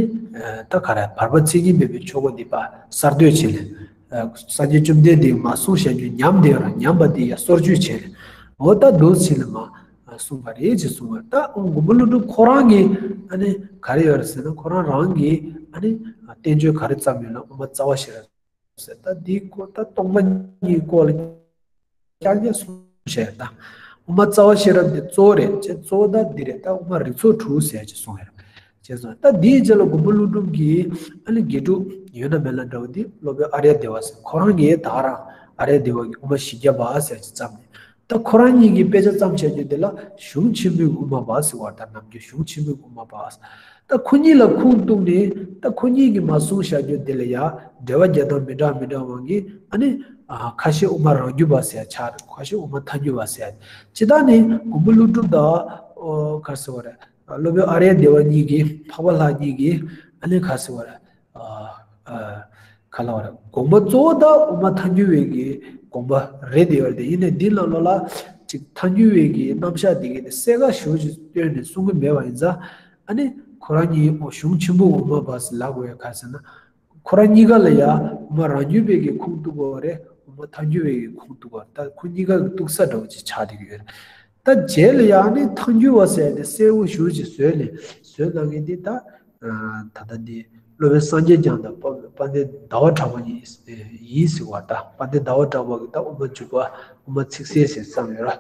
ད་ག་རེ་བར་པ་མཚན་ཉིད་མེད་པའི་ཆོས་སྐོར་འདི་པ་གསར་གཏོད་བྱས་ནས་སངས་རྒྱས་བཅོམ་ལྡན་འདས་མར་གསུངས་བཞག་རྒྱུ་ཉམས་བསྡད་ཡོད་ར་ཉམས་པ་འདི་ཡ་སོར་ཆུད་བྱས་ནས་འོ་ད་འདུག་བྱས་ནས་མར་གསུངས་པ་རེད་ཅེས་གསུངས་པ་ད་མགོན་པོ་ཀླུ་སྒྲུབ་ཁོ་རང་གིས་ཨ་ནི་ག་རེ་ཡོད་རེད་ཟེར་ན་ཁོ་རང་རང་གིས་ཨ་ནི་བསྟན་བཅོས་ག་རེ་བརྩམས་ཡོད་ན་དབུ་མ་རྩ་བ་ཤེས་རབ། ཟེར་ད་འདིའི་སྐོར་ད་སྟོང་པ་ཉིད་སྐོར་ལ་རྐྱང་རྐྱང་གསུངས་བཤད་ད། དབུ་མ་རྩ་བ་ཤེས་རབ་འདི་གཙོ་བོ་རེད་ཅེས་གཙོ་བོ་ད་འདི་རེད་ད་དབུ་མ་རིགས་ཚོགས་དྲུག་ཟེར་ཅེས་གསུངས་ཡོད་རེད། ཅེས་གསུངས་ད་འདིའི་རྗེས་ལ་མགོན་པོ་ཀླུ་སྒྲུབ་ཀྱིས་ཨ་ནི་དགེ་ཕྲུག་ཡོད་ན་མེད་ན་འདྲ་བོ་འདི་སློབ་དཔོན་ཨཱརྱ་དེ་བ་ཟེར་ཁོ་རང་གིས་ད་རང་ཨཱརྱ་དེ་བ་གི་དབུ་མ་བཞི་བརྒྱ་པ་ཟེར་ཅེས་བརྩམས་ནས། ད་ཁོ་རང་ཉིད་ཀྱིས་དཔེ་ཆ་བརྩམས་བྱ་རྒྱུ་དེ་ལ་གཞུང་ཆེན་པོའི་དབུ་མ་པ་ཟེར་བ་དང་ནམ་རྒྱུན་གཞུང་ཆེན་པོའི་དབུ་མ་པ། ད་ཁོ་གཉིས་ལ་ཁུངས་གཏུགས་ནས་ད་ཁོ་གཉིས་ཀྱིས་མར་གསུངས་བཞག་རྒྱུ་དེ་ལ་ཡ་འགྲེལ་པ་རྒྱག་སྟངས་མི་འདྲ་མི་འདྲ་བ་གི་ཨ་ནི་ཁ་ཤས་དབུ་མ་རང་རྒྱུད་པ་ཟེར་ཆགས་རེད་ཁ་ཤས་དབུ་མ་ཐལ་འགྱུར་བ་ཟེར། ཇི་ལྟར་ནི་མགོན་པོ་ཀླུ་སྒྲུབ་དང་ག་རེ་ཟེར་བ་རེད་སློབ་དཔོན་ཨཱརྱ་དེ་བ་གཉིས་ཀྱིས་འཕགས་པ་ལྷ་གཉིས་ཀྱིས་ཨ་ནི་ག་རེ་ཟེར་བ་རེད། ཨ་ཨ་ག་ལ་བ་རེད། དགོངས་པ་གཙོ་བོ་ད་དབུ་མ་ཐལ་འགྱུར་བའི་གི་དགོངས་པ་རེད་དེ་ཡོད་རེད་དེ་ཡིན་ནའི་འདི་ནང་ལོགས་ལ་ཅིག་ཐལ་འགྱུར་བའི་གི་རྣམ་གཞག་འདི་གི་ནི་གསལ་ཁ་ཞེ་པོ་ཅིག་བཏོན་ནས་གསུང་གི་མེད་པ་ཡིན་ཙང་ཨ་ནི་ཁོ་རང་གཉིས་འོ་གཞུང་ཆེན་པོ་དབུ་མ་པ་ཟེར་ལབ་དགོས་ཡ་ག་ཟེར་ན་ཁོ་རང་གཉིས་ཀ་ལ་ཡ་དབུ་མ་རང་རྒྱུད་པའི་གི་ཁུངས་གཏུགས་དགོས་རེད་དབུ་མ་ཐལ་འགྱུར་བའི་གི་ཁུངས་གཏུགས་དགོས་རེད་ད་ཁོ་གཉིས་ཀ་གི་གཏུགས་ས་འདྲ་བོ་ཅིག་ཆགས་བསྡད་ཀྱི་ཡོད་རེད། ད་རྗེས་ལ་ཡང་ནི་ཐལ་འགྱུར་བ་ཟེར་ཏེ་གསལ་བོ་ཞེ་པོ་ཅིག་བཟོས་ནས་བཟོས་གནང་མཁན་འདི་ད་ད་ལྟ་འདི་སློབ་དཔོན་སངས་རྒྱས་བསྐྱངས་དང་དཔལ་ལྡན་ཟླ་བ་གྲགས་པ་གཉིས་ཡིན་ཟེར་བ་ད་དཔལ་ལྡན་ཟླ་བ་གྲགས་པ་གི་ད་དབུ་མ་འཇུག་པ་དབུ་མ་ཚིག་གསལ་ཟེར་བརྩམས་ཡོད་ར།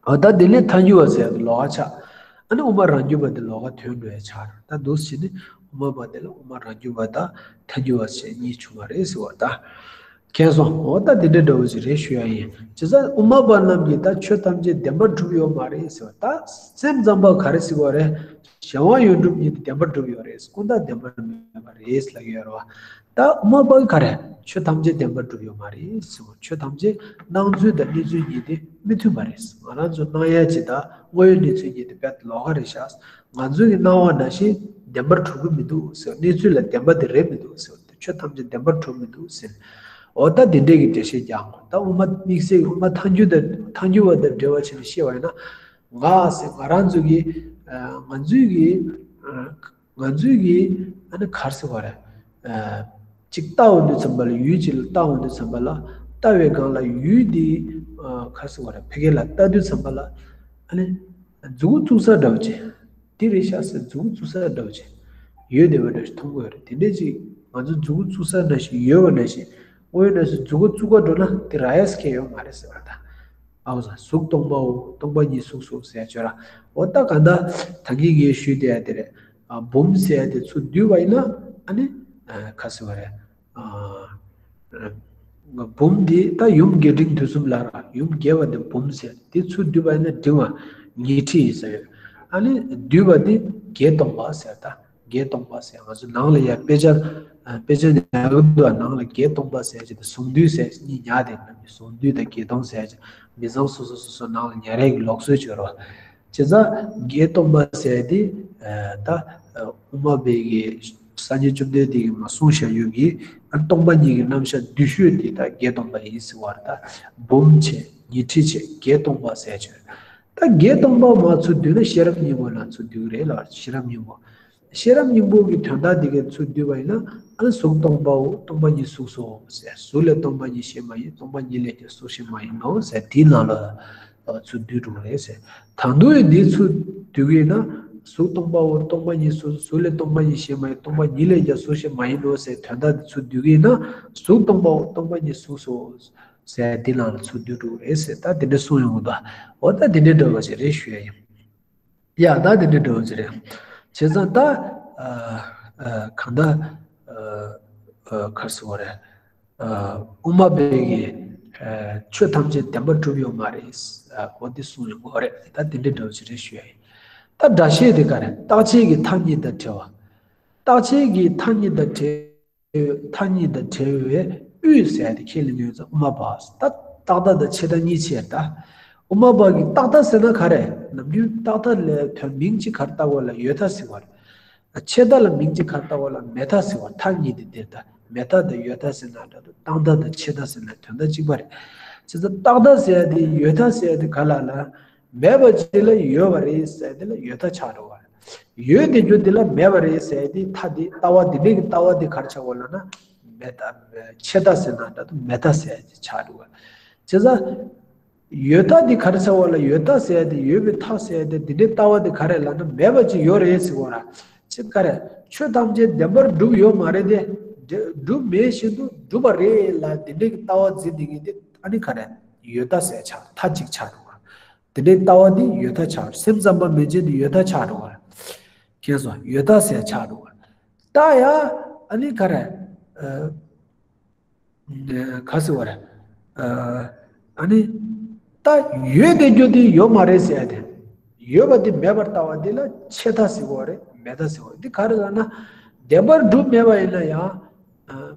འོ་ད་དེ་ནས་ཐལ་འགྱུར་བ་ཟེར་ཏེ་ལོགས་ཀ་ཆགས། ཨ་ནི་དབུ་མ་རང་རྒྱུད་པ་དེ་ལོགས་ཀ་ཐོན་འགྲོ་ཡ་ཆགས་ར་ད་འདུག་སེ་བྱས་ནས་དབུ་མ་པ་དེ་ལ་དབུ་མ་རང་རྒྱུད་པ་དང་ཐལ་འགྱུར་བ་ཟེར་གཉིས་བྱུང་བ་རེད་ཟེར་བ་ད། མཁྱེན་སོང་། འོ་ད་དེ་འདྲའི་འདྲ་བོ་ཞིག་རེད་ཞུ་ཡ་ཡིན། བྱས་ཙང་དབུ་མ་པ་རྣམས་ཀྱིས་ད་ཆོས་ཐམས་ཅད་བདེན་པར་གྲུབ་ཡོད་མ་རེད་ཟེར་བ་ད་སེམས་ཙམ་པ་ག་རེ་ཟེར་བ་རེད། གཞན་དབང་ཡོད་གྲུབ་ཉིད་དེ་བདེན་པར་གྲུབ་ཡོད་རེད་ཀུན་བཏགས་བདེན་པར་མེད་པ་རེད་ལབ་ཀྱི་ཡོད་རེད་བ། ད་དབུ་མ་པ་ག་རེ་ཆོས་ཐམས་ཅད་བདེན་པར་གྲུབ་ཡོད་མ་རེད་ཟེར་བ་ཆོས་ཐམས་ཅད་སྣང་ཚུལ་དང་གནས་ཚུལ་གཉིས་དེ་མི་མཐུན་པ་རེད། ང་རང་ཚོ་སྣང་ཡ་ཅིག་དང་དངོས་ཡོད་གནས་ཚུལ་གཉིས་དེ་རྦད་ལོགས་ཀ་རེད་ཤག་ང་ཚོ་གི་སྣང་བ་ནང་བཞིན་བདེན་པར་གྲུབ་ཀྱི་མི་འདུག་ཟེར་གནས་ཚུལ་ལ་བདེན་པ་དེ་རེད་མི་འདུག་ཟེར། ཆོས་ཐམས་ཅད་བདེན་པར་གྲུབ་མི་འདུག་ཟེར། འོ་ད་དེ་འདྲས་ཀྱི་འགྲེལ་བཤད་རྒྱག་དགོས། ད་དབུ་མ་དམིགས་བསལ་དབུ་མ་ཐལ་འགྱུར་དང་ཐལ་འགྱུར་བ་དང་འབྲེལ་བ་བྱས་ནས་བཤད་པ་ཡིན་ན། ང་ཟེར་ང་རང་ཚོ་གི་ང་ཚོའི་གི་ང་ཚོའི་གི་ཨ་ནི་ག་རེ་ཟེར་བ་རེད། ཅིག་ལྟ་འོང་དུས་ཙམ་པ་ལ་ཡུལ་ཅིག་ལ་ལྟ་འོང་དུས་ཙམ་པ་ལ་ལྟ་བའི་སྒང་ལ་ཡུལ་འདི་ག་རེ་ཟེར་བ་རེད་ཕ་གི་ལ་ལྟ་དུས་ཙམ་པ་ལ་ཨ་ནི་མཛུ་གུ་བཙུགས་ས་འདྲ་བོ་ཅིག་དེ་རེད་ཤག་ཟེར་མཛུ་གུ་བཙུགས་ས་འདྲ་བོ་ཅིག་ཡོད་བསྡད་པ་འདྲ་ཞིག་མཐོང་གི་ཡོད་རེད། དེ་འདྲས་ཅིག་ང་ཚོ་མཛུ་གུ་བཙུགས་ས་ནང་བཞིན་ཡོད་པ་ནང་བཞིན་དངོས་ཡོད་ནང་བཞིན་མཛུ་གུ་བཙུགས་ག་འགྲོ་ན་དེ་རག་ཡས་ཁེལ་ཡོད་མ་རེད་ཟེར་བ་དང་། ཨའོ་ཟ་གཟུགས་སྟོང་པའོ་སྟོང་པ་ཉིད་གཟུགས་སོ་ཟེར་ཡ་ཅོ་ར། འོ་ད་ག་ད་ད་གིན་ངས་ཞུས་བསྡད་ཡ་དེ་རེད། ཨ་འབུམ་ཟེར་ཡ་དེ་ཚུར་བསྡུས་པ་ཡིན་ན་ཨ་ནི་ཨ་ག་ཟེར་བ་རེད། ཨ་འབུམ་འདི་ད་ཡུམ་རྒྱས་འབྲིང་བསྡུས་གསུམ་ལ་ར་ཡུམ་རྒྱས་པ་འདི་འབུམ་ཟེར་འདི་ཚུར་བསྡུས་པ་ཡིན་ན་འབྲིང་བ་ཉི་ཁྲི་ཡིན་ཟེར་ཡོད། ཨ་ནི་བསྡུས་པ་འདི་བརྒྱད་སྟོང་པ་ཟེར་ད་བརྒྱད་སྟོང་པ་ཟེར་ང་ཚོ་ནང་ལ་ཡ་དཔེ་ཆ་དཔེ་ཆ་ཉག་གི་འདུག་ནང་ལ་བརྒྱད་སྟོང་པ་ཟེར་གྱི་དང་ཟུང་འདུས་ཟེར་གཉིས་ཉག་དེ་ཟུང་འདུས་དང་བརྒྱད་སྟོང་ཟེར་གྱི་མི་ཚང་སོ་སོ་སོ་སོ་ནང་ལ་ཉར་ཡས་ཀྱི་ལུགས་སྲོལ་བྱོས་རོགས། བྱས་ཙང་བརྒྱད་སྟོང་པ་ཟེར་དེ་ད་དབུ་མ་པའི་གི་སངས་རྒྱས་བཅོམ་ལྡན་འདས་ཀྱིས་མ་གསུངས་བཞག་ཡོད་ཀྱི་སྟོང་པ་ཉིད་ཀྱི་རྣམ་གཞག་བསྡུས་ཤོས་དེ་ད་བརྒྱད་སྟོང་པ་ཡིན་ཟེར་བ་རེད། ད་འབུམ་བྱས་ ཉི་ཁྲི་བྱས་བརྒྱད་སྟོང་པ་ཟེར་བྱས། ད་བརྒྱད་སྟོང་པ་མ་ཚུར་བསྡུས་ན་ཤེས་རབ་སྙིང་པོ་ལ་ཚུར་བསྡུས་རེད་ལ། ཤེས་རབ་སྙིང་པོ། ཤེས་རབ་སྙིང་པོ་གི་དོན་དག་འདི་གའི་ཚུར་བསྡུས་པ་ཡིན་ན། ཨ་ནི་གཟུགས་སྟོང་པའོ། སྟོང་པ་ཉིད་གཟུགས་སོ་ཟེར། གཟུགས་ལས་སྟོང་པ་ཉིད་སྐྱེས་མ་ཡིན། སྟོང་པ་ཉིད་ལས་ཀྱང་གཟུགས་སྐྱེས་མ་ཡིན་ནོ་ཟེར། དེའི་ནང་ལ་ཚུར་བསྡུས་འགྲོ་གི་རེད་ཟེར། ད་དུང་ཡང་འདི་ཚུར་བསྡུས་ཀྱི་ཡིན་ན། གཟུགས་སྟོང་པའོ། སྟོང་པ་ཉིད་གཟུགས། གཟུགས་ལས་སྟོང་པ་ཉིད་སྐྱེས་མ་ཡིན། སྟོང་པ་ཉིད་ལས་ཀྱང་གཟུགས་སྐྱེས་མ་ཡིན་ནོ་ཟེར། དོན་དག་འདི་ཚུར་བསྡུས་ཀྱི་ཡིན་ན། གཟུགས་སྟོང་པའོ། སྟོང་པ་ཉིད་གཟུགས་སོ་ཟེར། འདི་ནང་ལ་ཚུར་བསྡུས་འགྲོ་གི་རེད་ཟེར། ད་དེ་འདྲ་གསུངས་ཡོང་གི་འདུག་འོ་ད་དེ་འདྲ་འདྲ་བ་ཞིག་རེད་ཞུ་ཡ་ཡིན། ཡ་ད་དེ་འདྲ་འདྲ་བ་ཞིག་རེད། བྱས་ཙང་ད་ཨ་ཨ་གང་ལྟར་ཨ་ཨ་ག་རེ་ཟེར་དགོས་རེད། ཨ་དབུ་མ་པའི་གི་ཨ་ཆོས་ཐམས་ཅད་བདེན་པར་གྲུབ་ཡོད་མ་རེད། ཨ་འོ་འདི་གསུངས་ཡོང་གི་རེད། ད་དེ་འདྲ་འདྲ་བ་ཞིག་རེད་ཞུ་ཡ་ཡིན། ད་སྒྲ་བཤད་དེ་ག་རེ། རྟག་ཆད་ཀྱི་མཐའ་གཉིས་དང་བྲལ་བ། རྟག་ཆད་ཀྱི་མཐའ་གཉིས་དང་བྲལ་མཐའ་གཉིས་དང་བྲལ་བའི་དབུས་ཟེར་ཡ་དེ་ཁས་ལེན་ཡོད་ཙང་དབུ་མ་པ། ད་རྟག་མཐའ་དང་ཆད་མཐའ་གཉིས་ཕྱེ་ད། དབུ་མ་པ་གི་རྟག་མཐའ་ཟེར་ན་ག་རེ། ནམ་རྒྱུན་རྟག་མཐའ་ལ་དོན་མིང་གཅིག་ག་རེ་བཏགས་དགོས་ལབ་ན་ཡོད་མཐའ་ཟེར་བ་རེད། ཆད་མཐའ་ལ་མིང་གཅིག་ག་རེ་བཏགས་དགོས་ལབ་ན་མེད་མཐའ་ཟེར་བ། མཐའ་གཉིས་དེ་འདིར་ད། མེད་མཐའ་དང་ཡོད་མཐའ་ཟེར་ན་འདྲ་འདུག་རྟག་མཐའ་དང་ཆད་མཐའ་ཟེར་ན་དོན་དག་གཅིག་པ་རེད། བྱས་ཙང་རྟག་མཐའ་ཟེར་ཡ་དེ་ཡོད་མཐའ་ཟེར་ཡ་དེ་ག་ལ་ལ། མེད་པ་ཅིག་ལ་ཡོད་པ་རེད་ཟེར་དེ་ལ་ཡོད་མཐའ་ཆགས་འགྲོ་བ་རེད། ཡོད་དེ་རྒྱུ་དེ་ལ་མེད་པ་རེད་ཟེར་དེ་མཐའ་དེ་ལྟ་བ་དེ་འདྲའི་གི་ལྟ་བ་དེ་ག་རེ་ཆགས་དགོས་ལབ་ན། མེད་མཐའ། ཆད་མཐའ་ཟེར་ན་འདྲ་འདུག་མེད་མཐའ་ཟེར་དེ་ཆགས་འགྲོ་བ། བྱས་ཙང་ཡོད་མཐའ་དེ་ག་རེ་ཆགས་དགོས་ལབ་ན་ཡོད་མཐའ་ཟེར་དེ་ཡོད་པའི་མཐའ་ཟེར་དེ་དེ་འདྲའི་ལྟ་བ་དེ་ག་རེ་ལབ་ན་མེད་པ་ཅིག་ཡོད་རེད་ཟེར་བ་ར། ཅི་ག་རེ། ཆོས་ཐམས་ཅད་བདེན་པར་གྲུབ་ཡོད་མ་རེད་དེ། འགྲུབ་མེད་བཞིན་དུ་གྲུབ་པ་རེད་ལབ་དེ་འདྲའི་གི་ལྟ་བ་འཛིན་བསྡད་མཁན་དེ་ཨ་ནི་ག་རེ། ཡོད་མཐའ་ཟེར་ཆགས་མཐའ་གཅིག་ཆགས་འགྲོ་བ། དེ་འདྲའི་ལྟ་བ་འདི་ཡོད་མཐའ་ཆགས། སེམས་ཙམ་པ་མན་ཆད་འདི་ཡོད་མཐའ་ཆགས་འགྲོ་བ། མཁྱེན་སོང་། ཡོད་མཐའ་ཟེར་ཆགས་འགྲོ་བ། ད་ཡ་ཨ་ནི་ག་རེ། ཨ་ག་ཟེར་བ་རེད། ཨ་ཨ་ནི་ད་ཡོད་དེ་རྒྱུ་དེ་ཡོད་མ་རེད་ཟེར་ཡ་དེ། ཡོད་པ་དེ་མེད་པར་ལྟ་བ་འདི་ལ་ཆད་མཐའ་ཟེར་བ་རེད། མེད་མཐའ་ཟེར་བ་རེད། འདི་ག་རེ་ལབ་ན། བདེན་པར་གྲུབ་མེད་པ་ཡིན་ན་ཡང་། ཨ།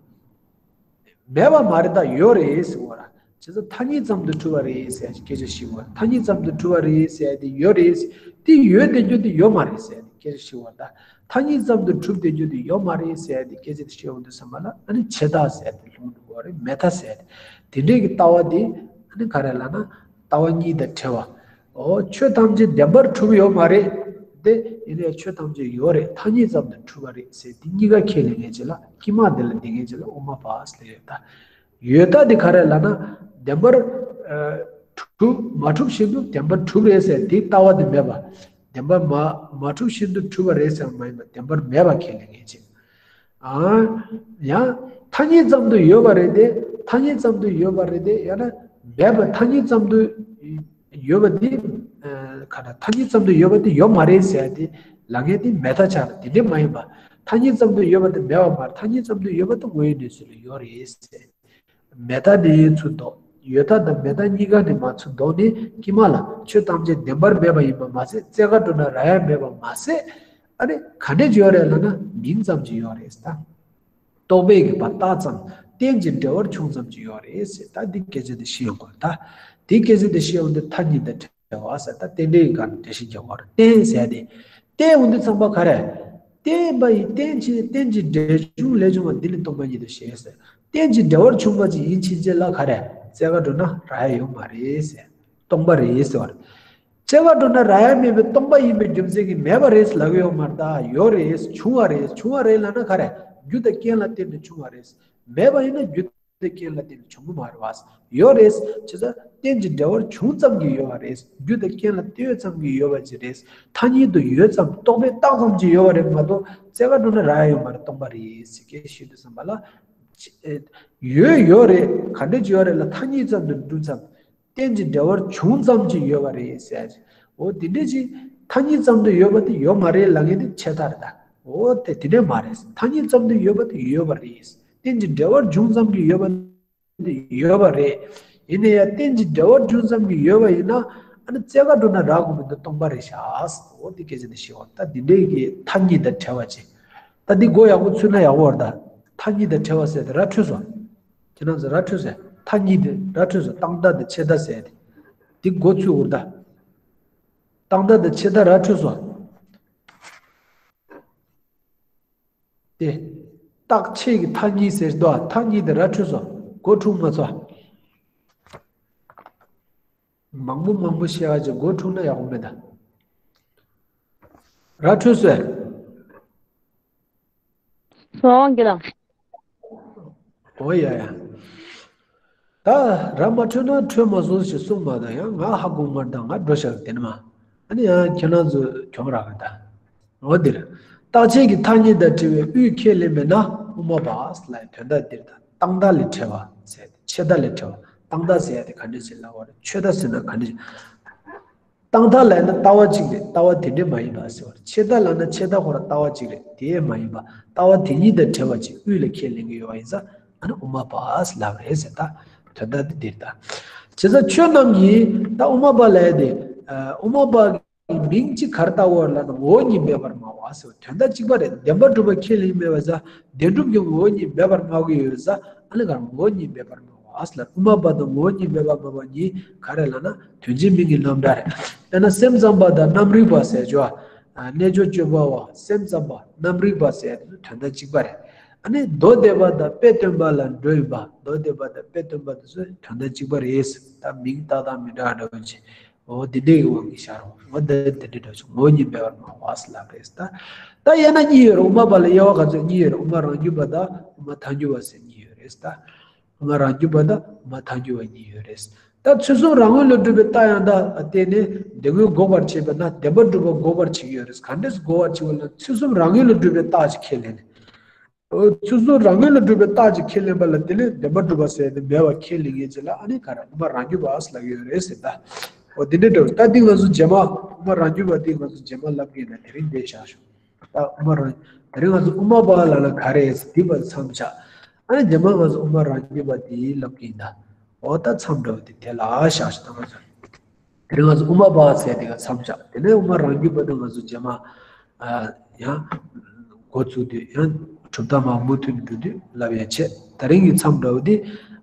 མེད་པ་མ་རེད། ད་ཡོད་རེད་ཟེར་བ་ར། བྱས་ཙང་མཐའ་གཉིས་ཙམ་དུ་གྲུབ་པ་རེད་ཟེར་སྐད་ཆ་བཤད་པ། མཐའ་གཉིས་ཙམ་དུ་གྲུབ་པ་རེད་ཟེར་དེ་ཡོད་རེད། དེ་ཡོད་དེ་རྒྱུ་དེ་ཡོད་མ་རེད་ཟེར་དེ་སྐད་ཆ་བཤད་པ། ད་མཐའ་གཉིས་ཙམ་དུ་གྲུབ་དེ་རྒྱུ་དེ་ཡོད་མ་རེད་ཟེར་དེ་སྐད་ཆ་དེ་བཤད་ཡོང་དུས་ཙམ་པ་ལ་ཨ་ནི་ཆད་མཐའ་ཟེར་དེ་ལྷུང་འགྲོ་བ་རེད། མེད་མཐའ་ཟེར་དེ། དེ་འདྲའི་གི་ལྟ་བ་དེ་ཨ་ནི་ག་རེ་ལབ་ན་ལྟ་བ་གཉིས་དང་བྲལ་བ། འོ་ཆོས་ཐམས་ཅད་བདེན་པར་གྲུབ་ཡོད་མ་རེད། དེ་ཡིན་ནའི་ཆོས་ཐམས་ཅད་ཡོད་རེད། མཐའ་གཉིས་ཙམ་དུ་གྲུབ་པ་རེད་ཟེར་འདི་གཉིས་ཀ་ཁས་ལེན་མཁན་ཅིག་ལ་དཀྱིལ་མ་འདི་ལ་བསྡད་མཁན་ཅིག་ལ་དབུ་མ་པ་ཟེར་ཡོད་ད། ཡོད་ད་འདི་ག་རེ་ལབ་ན་བདེན་པར་ཨ་གྲུབ་མ་གྲུབ་བཞིན་དུ་བདེན་པར་གྲུབ་རེད་ཟེར་དེའི་ལྟ་བ་འདི་མེད་པ། བདེན་པར་མ་མ་གྲུབ་བཞིན་དུ་གྲུབ་པ་རེད་ཟེར་བ་མ་ཡིན་པ་བདེན་པར་མེད་པ་ཁས་ལེན་མཁན་ཅིག་ཨ། ཡང་མཐའ་གཉིས་ཙམ་དུ་ཡོད་པ་རེད་དེ། མཐའ་གཉིས་ཙམ་དུ་ཡོད་པ་རེད་དེ། ཡང་ན་མེད་པ། མཐའ་གཉིས་ཙམ་དུ་ཡོད་པ་དེ། ཨ་ག་ན་མཐའ་གཉིས་ཙམ་དུ་ཡོད་པ་དེ་ཡོད་མ་རེད་ཟེར་ཡ་དེ་ལབ་མཁན་དེ་མེད་མཐའ་ཆགས་རེད། དེ་འདྲ་མ་ཡིན་པ། མཐའ་གཉིས་ཙམ་དུ་ཡོད་པ་དེ་མེད་པ་མ་རེད། མཐའ་གཉིས་ཙམ་དུ་ཡོད་པ་དེ་དངོས་ཡོད་གནས་ཚུལ་ལ་ཡོད་རེད་ཟེར། མེད་མཐའ་ནས་ཚུར་ལྡོག་ཡོད་མཐའ་དང་མེད་མཐའ་གཉིས་ཀ་ནས་མར་ཚུར་ལྡོག་ནས་དཀྱིལ་མ་ལ་ཆོས་ཐམས་ཅད་བདེན་པར་མེད་པ་ཡིན་པ་མ་ཟད། རྩེ་དགའ་འགྲོ་ན་རག་ཡ་མེད་པ་མ་ཟད། ཨ་ནི་ག་འདྲས་ཡོད་རེད་ལབ་ན་མིང་ཙམ་གྱིས་ཡོད་རེད་ད། རྟོག་པས་གི་བར་བཏགས་ཙམ། རྟེན་གྱི་འབྲེལ་བར་བྱུང་ཙམ་གྱིས་ཡོད་རེད་ཟེར། ད་འདི་སྐད་ཆ་འདི་ཤེས་ཡོང་དགོས་ད། འདི་སྐད་ཆ་འདི་ཤེས་ཡོང་དུས་མཐའ་གཉིས་དང་བྲལ་བ་ཟེར། ད་རྟེན་འབྲེལ་གྱི་སྒང་ནས་འགྲེལ་བཤད་རྒྱག་དགོས་རེད། རྟེན་ཟེར་ཏེ། རྟེན་འོང་དུས་ཙམ་པ་ག་རེ། རྟེན་པ་ཡི་རྟེན་ཅིང་རྟེན་ཅིང་འབྲེལ་བྱུང་ལས་བྱུང་བ་འདི་ནི་སྟོང་པ་ཉིད་དོ་ཞེས་ཟེར། རྟེན་ཅིང་འབྲེལ་བར་བྱུང་བ་ཅིག་ཡིན་ཕྱིན་ཆད་ལ་ག་རེ། རྩེ་དགའ་འགྲོ་ན་རག་ཡ་ཡོད་མ་རེད་ཟེར། སྟོང་པ་རེད་ཟེར་བ་རེད། རྩེ་དགའ་འགྲོ་ན་རག་ཡ་མེད་པའི་སྟོང་པ་ཡིན་པའི་རྒྱུ་མཚན་གྱིས་མེད་པ་རེད་ལབ་ཀྱི་ཡོད་མ་རེད་ད། ཡོད་རེད། བྱུང་བ་རེད། བྱུང་བ་རེད་ལབ་ན་ག་རེ། རྒྱུ་དང་རྐྱེན་ལ་བརྟེན་ནས་བྱུང་བ་རེད། མེད་པ་ཡིན་ན་རྒྱུ་དང་རྐྱེན་ལ་བརྟེན་ནས་བྱུང་གི་མ་རེད་བ། ཡོད་རེད། བྱས་ཙང་རྟེན་ཅིང་འབྲེལ་བར་བྱུང་ཙམ་གྱིས་ཡོད་པ་རེད། རྒྱུ་དང་རྐྱེན་ལ་བརྟེན་ཡོད་ཙམ་གྱིས་ཡོད་པ་ཅིག་རེད། མཐའ་གཉིས་དུ་ཡོད་ཙམ་རྟོག་པས་བཏགས་ཙམ་གྱིས་ཡོད་པ་རེད་མ་གཏོགས་རྩེ་དགའ་འགྲོ་ན་རག་ཡ་ཡོད་མ་རེད། སྟོང་པ་རེད་ཟེར་སྐད་ཤོད་དུས་ཙམ་པ་ལ། ཡོད་ཡོད་རེད། ག་འདྲ་ཅིག་ཡོད་རེད་ལ་མཐའ་གཉིས་ཙམ་དུ་འགྲུབ་ཙམ། རྟེན་ཅིང་འབྲེལ་བར་བྱུང་ཙམ་ཅིག་ཡོད་པ་རེད་ཟེར། འོ་དེ་འདྲ་ཅིག་མཐའ་གཉིས་ཙམ་དུ་ཡོད་པ་དེ་ཡོད་མ་རེད་ལབ་མཁན་དེ་ཆད་མཐའ་རེད་ད། འོ་དེ་དེ་འདྲ་མ་རེད། མཐའ་གཉིས་ཙམ་དུ་ཡོད་པ་དེ་ཡོད་པ་རེད། རྟེན་ཅིང་འབྲེལ་བར་བྱུང་ཙམ་གྱིས་ཡོད་པ་དེ་ཡོད་པ་རེད། ཡིན་ན་ཡང་རྟེན་ཅིང་འབྲེལ་བར་བྱུང་ཙམ་གྱིས་ཡོད་པ་ཡིན་ན་ཨ་ནི་རྩེ་དགའ་འགྲོ་ན་རག་དགོས་མི་འདུག་སྟོང་པ་རེད་ཤག་འོ་དེ་སྐད་ཆ་དེ་ཤེས་དགོས། ད་དེ་འདྲའི་གི་མཐའ་གཉིས་དང་བྲལ་བ་ཅིག་ད་འདི་མགོ་ཡག་པོ་ཚུད་ན་ཡག་པོ་རེད་ད། མཐའ་གཉིས་དང་བྲལ་བ་ཟེར་དེ་ར་འཕྲོད་སོང་། ཁྱེད་རང་ཚོ་ར་འཕྲོད་སོང་། མཐའ་གཉིས་དེ་ར་འཕྲོད་སོང་། རྟག་མཐའ་དང་ཆད་མཐའ་ཟེར་དེ། འདི་མགོ་ཚུད་འུར་ད། རྟག་མཐའ་དང་ཆད་མཐའ་ར་འཕྲོད་སོང་། དེ། རྟག་ཆད་ཀྱི་མཐའ་གཉིས་ཟེར་དོ། མཐའ་གཉིས་དེ་ར་འཕྲོད་སོང་། མགོ་འཁྲུག་མ་ཚོ། མང་པོ་མང་པོ་བཤད་ཡག་ཅིག་མགོ་འཁྲུགས་ན་ཡག་པོ་མེད་ད། ར་འཕྲོད་སོང་། སོང་གི་ལ། ཨོ་ཡ་ཡ། ད་ར་མ་འཕྲོད་ན་འཕྲོད་མ་སོང་ཞེས་གསུངས་མ་ད་ཡང་ང་ཧ་གོ་མར་ད་ང་འགྲོ་ཤག་དེ་ནི་མ། ཨ་ནི་ཡང་ཁྱེད་རང་ཚོ་གྱོང་རག་གི་ད། འོ་འདིར། རྟག་ཆད་ཀྱི་ཐ་སྙད་དང་བྲལ་བའི་དབུས་ཁས་ལེན་མེད་ན་དབུ་མ་པ་ལ་དོན་དག་འདིར་ད་རྟག་མཐའ་ལས་བྲལ་བ་ཟེར་ཏེ་ཆད་མཐའ་ལས་བྲལ་བ། རྟག་མཐའ་ཟེར་ཡ་དེ་ག་འདྲ་ཞིག་ལབ་པ་རེད། ཆད་མཐའ་ཟེར་ན་ག་འདྲ་ཞིག་རྟག་མཐའ་ལབ་ན་ལྟ་བ་གཅིག་རེད། ལྟ་བ་དེ་འདྲ་མ་ཡིན་པ་ཟེར་བ་རེད། ཆད་མཐའ་ལབ་ན་ཆད་མཐའ་ཁོ་རང་ལྟ་བ་གཅིག་རེད། དེ་མ་ཡིན་པ་ལྟ་བ་དེ་གཉིས་དང་བྲལ་བ་ཅིག་དབུས་ལ་ཁས་ལེན་གྱི་ཡོད་པ་ཡིན་ཙང་ཨ་ནི་དབུ་མ་པ་ལབ་རེད་ཟེར། ད་དོན་དག་དེ་འདིར་ད། བྱས་ཙང་ཁྱོད་རྣམས་ཀྱིས་ད་དབུ་མ་པ་ལབ་ཡ་དེ་དབུ་མ་པ་གི་མིང་གཅིག་ག་རེ་བཏགས་པ་རེད་ལབ་ན་ངོ་བོ་ཉིད་མེད་པར་སྨྲ་བ་ཟེར་བ་དོན་དག་གཅིག་པ་རེད། བདེན་པར་གྲུབ་པ་ཁས་ལེན་མེད་པ་ཟེར་བདེན་གྲུབ་ཀྱི་ངོ་བོ་ཉིད་མེད་པར་སྨྲ་གི་ཡོད་ཟེར། ཨ་ནི་ག་རེ་ངོ་བོ་ཉིད་མེད་པར་སྨྲ་བ་ཟེར་ལ། དབུ་མ་པ་དང་ངོ་བོ་ཉིད་མེད་པར་སྨྲ་བ་གཉིས་ག་རེ་ལབ་ན་དོན་གཅིག་མིང་གི་རྣམ་གྲངས་རེད། དཔེར་ན་སེམས་ཙམ་པ་དང་རྣམ་རིག་པ་ཟེར་ཅོ། རྣལ་འབྱོར་སྤྱོད་པ་བ་སེམས་ཙམ་པ་རྣམ་རིག་པ་ཟེར་དེ་ཚོ་དོན་དག་གཅིག་པ་རེད། ཨ་ནི་མདོ་སྡེ་པ་དང་དཔེ་སྟོན་པ་ལ་འགྲོ་ཡིན་པ། མདོ་སྡེ་པ་དང་དཔེ་སྟོན་པ་དེ་ཚོ་དོན་དག་གཅིག་པ་རེད། ད་མིང་བཏགས་སྟངས་མི་འདྲ་འདྲ་བོ་ཅིག་འོ་འདི་འདྲའི་དབང་གིས་ཤར་རོ། འོ་འདི་འདི་འདྲའི་འདྲ་ཆུ་ངོ་བོ་ཉིད་མེད་པར་སྨྲ་བ་ཟེར་ལབ་རེད་ད། ད་དབྱེ་ན་གཉིས་ཡོད་རེད། དབུ་མ་པ་ལ་དབྱེ་བ་ག་ཚོད་གཉིས་ཡོད་རེད། དབུ་མ་རང་རྒྱུད་པ་དང་དབུ་མ་ཐལ་འགྱུར་བ་ཟེར་གཉིས་ཡོད་རེད་ད། དབུ་མ་རང་རྒྱུད་པ་དང་དབུ་མ་ཐལ་འགྱུར་བ་གཉིས་ཡོད་རེད། ད་ཚུལ་གསུམ་རང་ངོས་ལ་གྲུབ་པའི་རྟགས་ཡང་དག་བརྟེན་ནས་བདེན་དངོས་འགོག་པར་བྱེད་པས་ན་བདེན་པར་གྲུབ་པ་འགོག་པར་བྱེད་ཀྱི་ཡོད་རེད། ག་འདྲས་འགོག་པར་བྱེད་པ་ལ་ཚུལ་གསུམ་རང་ངོས་ལ་གྲུབ་པའི་རྟགས་ཅིག་ཁས་ལེན་ནས། ཚུལ་གསུམ་རང་ངོས་ལ་གྲུབ་པའི་རྟགས་ཅིག་ཁས་ལེན་པ་ལ་དེ་ལས་བདེན་པར་གྲུབ་པ་ཟེར་ནས་མེད་པ་ཁས་ལེན་མཁན་ཅིག་ལ་ཨ་ནི་ག་རེ་དབུ་མ་རང་རྒྱུད་པ་ལབ་ཀྱི་ཡོད་རེད་ཟེར་ད། འོ་དེ་འདྲ་འདྲ་བོ་ད་འདི་ང་ཚོ་རྗེས་མ་དབུ་མ་རང་རྒྱུད་པ་འདི་ང་ཚོ་རྗེས་མ་ལབ་ཀྱི་ཡིན་ན་དེ་རིང་འདི་བཞག་ཤོག་ད་དབུ་མ་རང་དེ་རིང་ང་ཚོ་དབུ་མ་པ་ལབ་ན་ག་རེ་ཟེར་འདི་བར་མཚམས་བཞག་ཨ་ནི་རྗེས་མ་ང་ཚོ་དབུ་མ་རང་རྒྱུད་པ་འདི་ལབ་ཀྱི་ཡིན་ད། འོ་ད་མཚམས་འདྲ་བོ་དེ་དེ་ལ་བཞག་ཤོག་ད་ང་ཚོ། དེ་རིང་ང་ཚོ་དབུ་མ་པ་ཟེར་དེ་ག་མཚམས་བཞག་དེ་ནས་དབུ་མ་རང་རྒྱུད་པ་དེ་ང་ཚོ་རྗེས་མ། ཨ། ཡང་། འགོ་བཙུགས་དུས་ཡང་གྲུབ་མཐའ་མ་མུ་མཐུད་འགྲོ་དུས་ལབ་ཡ་བྱས། ད་རིང་གི་མཚམས་འདྲ་བོ་དེ།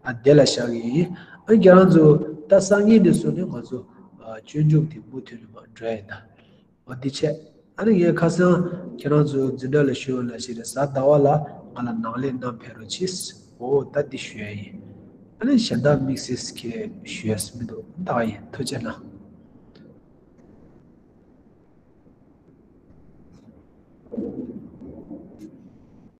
ཨ། དེ་ལ་བཞག་གི་ཡིན། ཨ། ཁྱེད་རང་ཚོ་ད་སང་ཉིན་ནས་བཟུང་ནས་ང་ཚོ། ཨ། སྤྱོད་འཇུག་དེ་མུ་མཐུད་ནས་མར་འགྲོ་ཡ་ཡིན་ད། འོ་འདི་བྱས། ཨ་ནི་ངས་ཁ་སང་ཁྱེད་རང་ཚོ་འཛིན་གྲྭ་ལ་ཞུ་བ་ལ་ཞིག་རེད། གཟའ་ཟླ་བ་ལ་ང་ལ་ནང་ལས་རྣམས་ཕེབས་རོགས་གྱིས། འོ་ད་འདི་ཞུ་ཡ་ཡིན། ཨ་ནི་གཞན་དག་དམིགས་བསལ་གྱི་ཞུ་ཡ་མི་འདུག་ད་ག་ཡིན། ཐུགས་རྗེ་གནང་།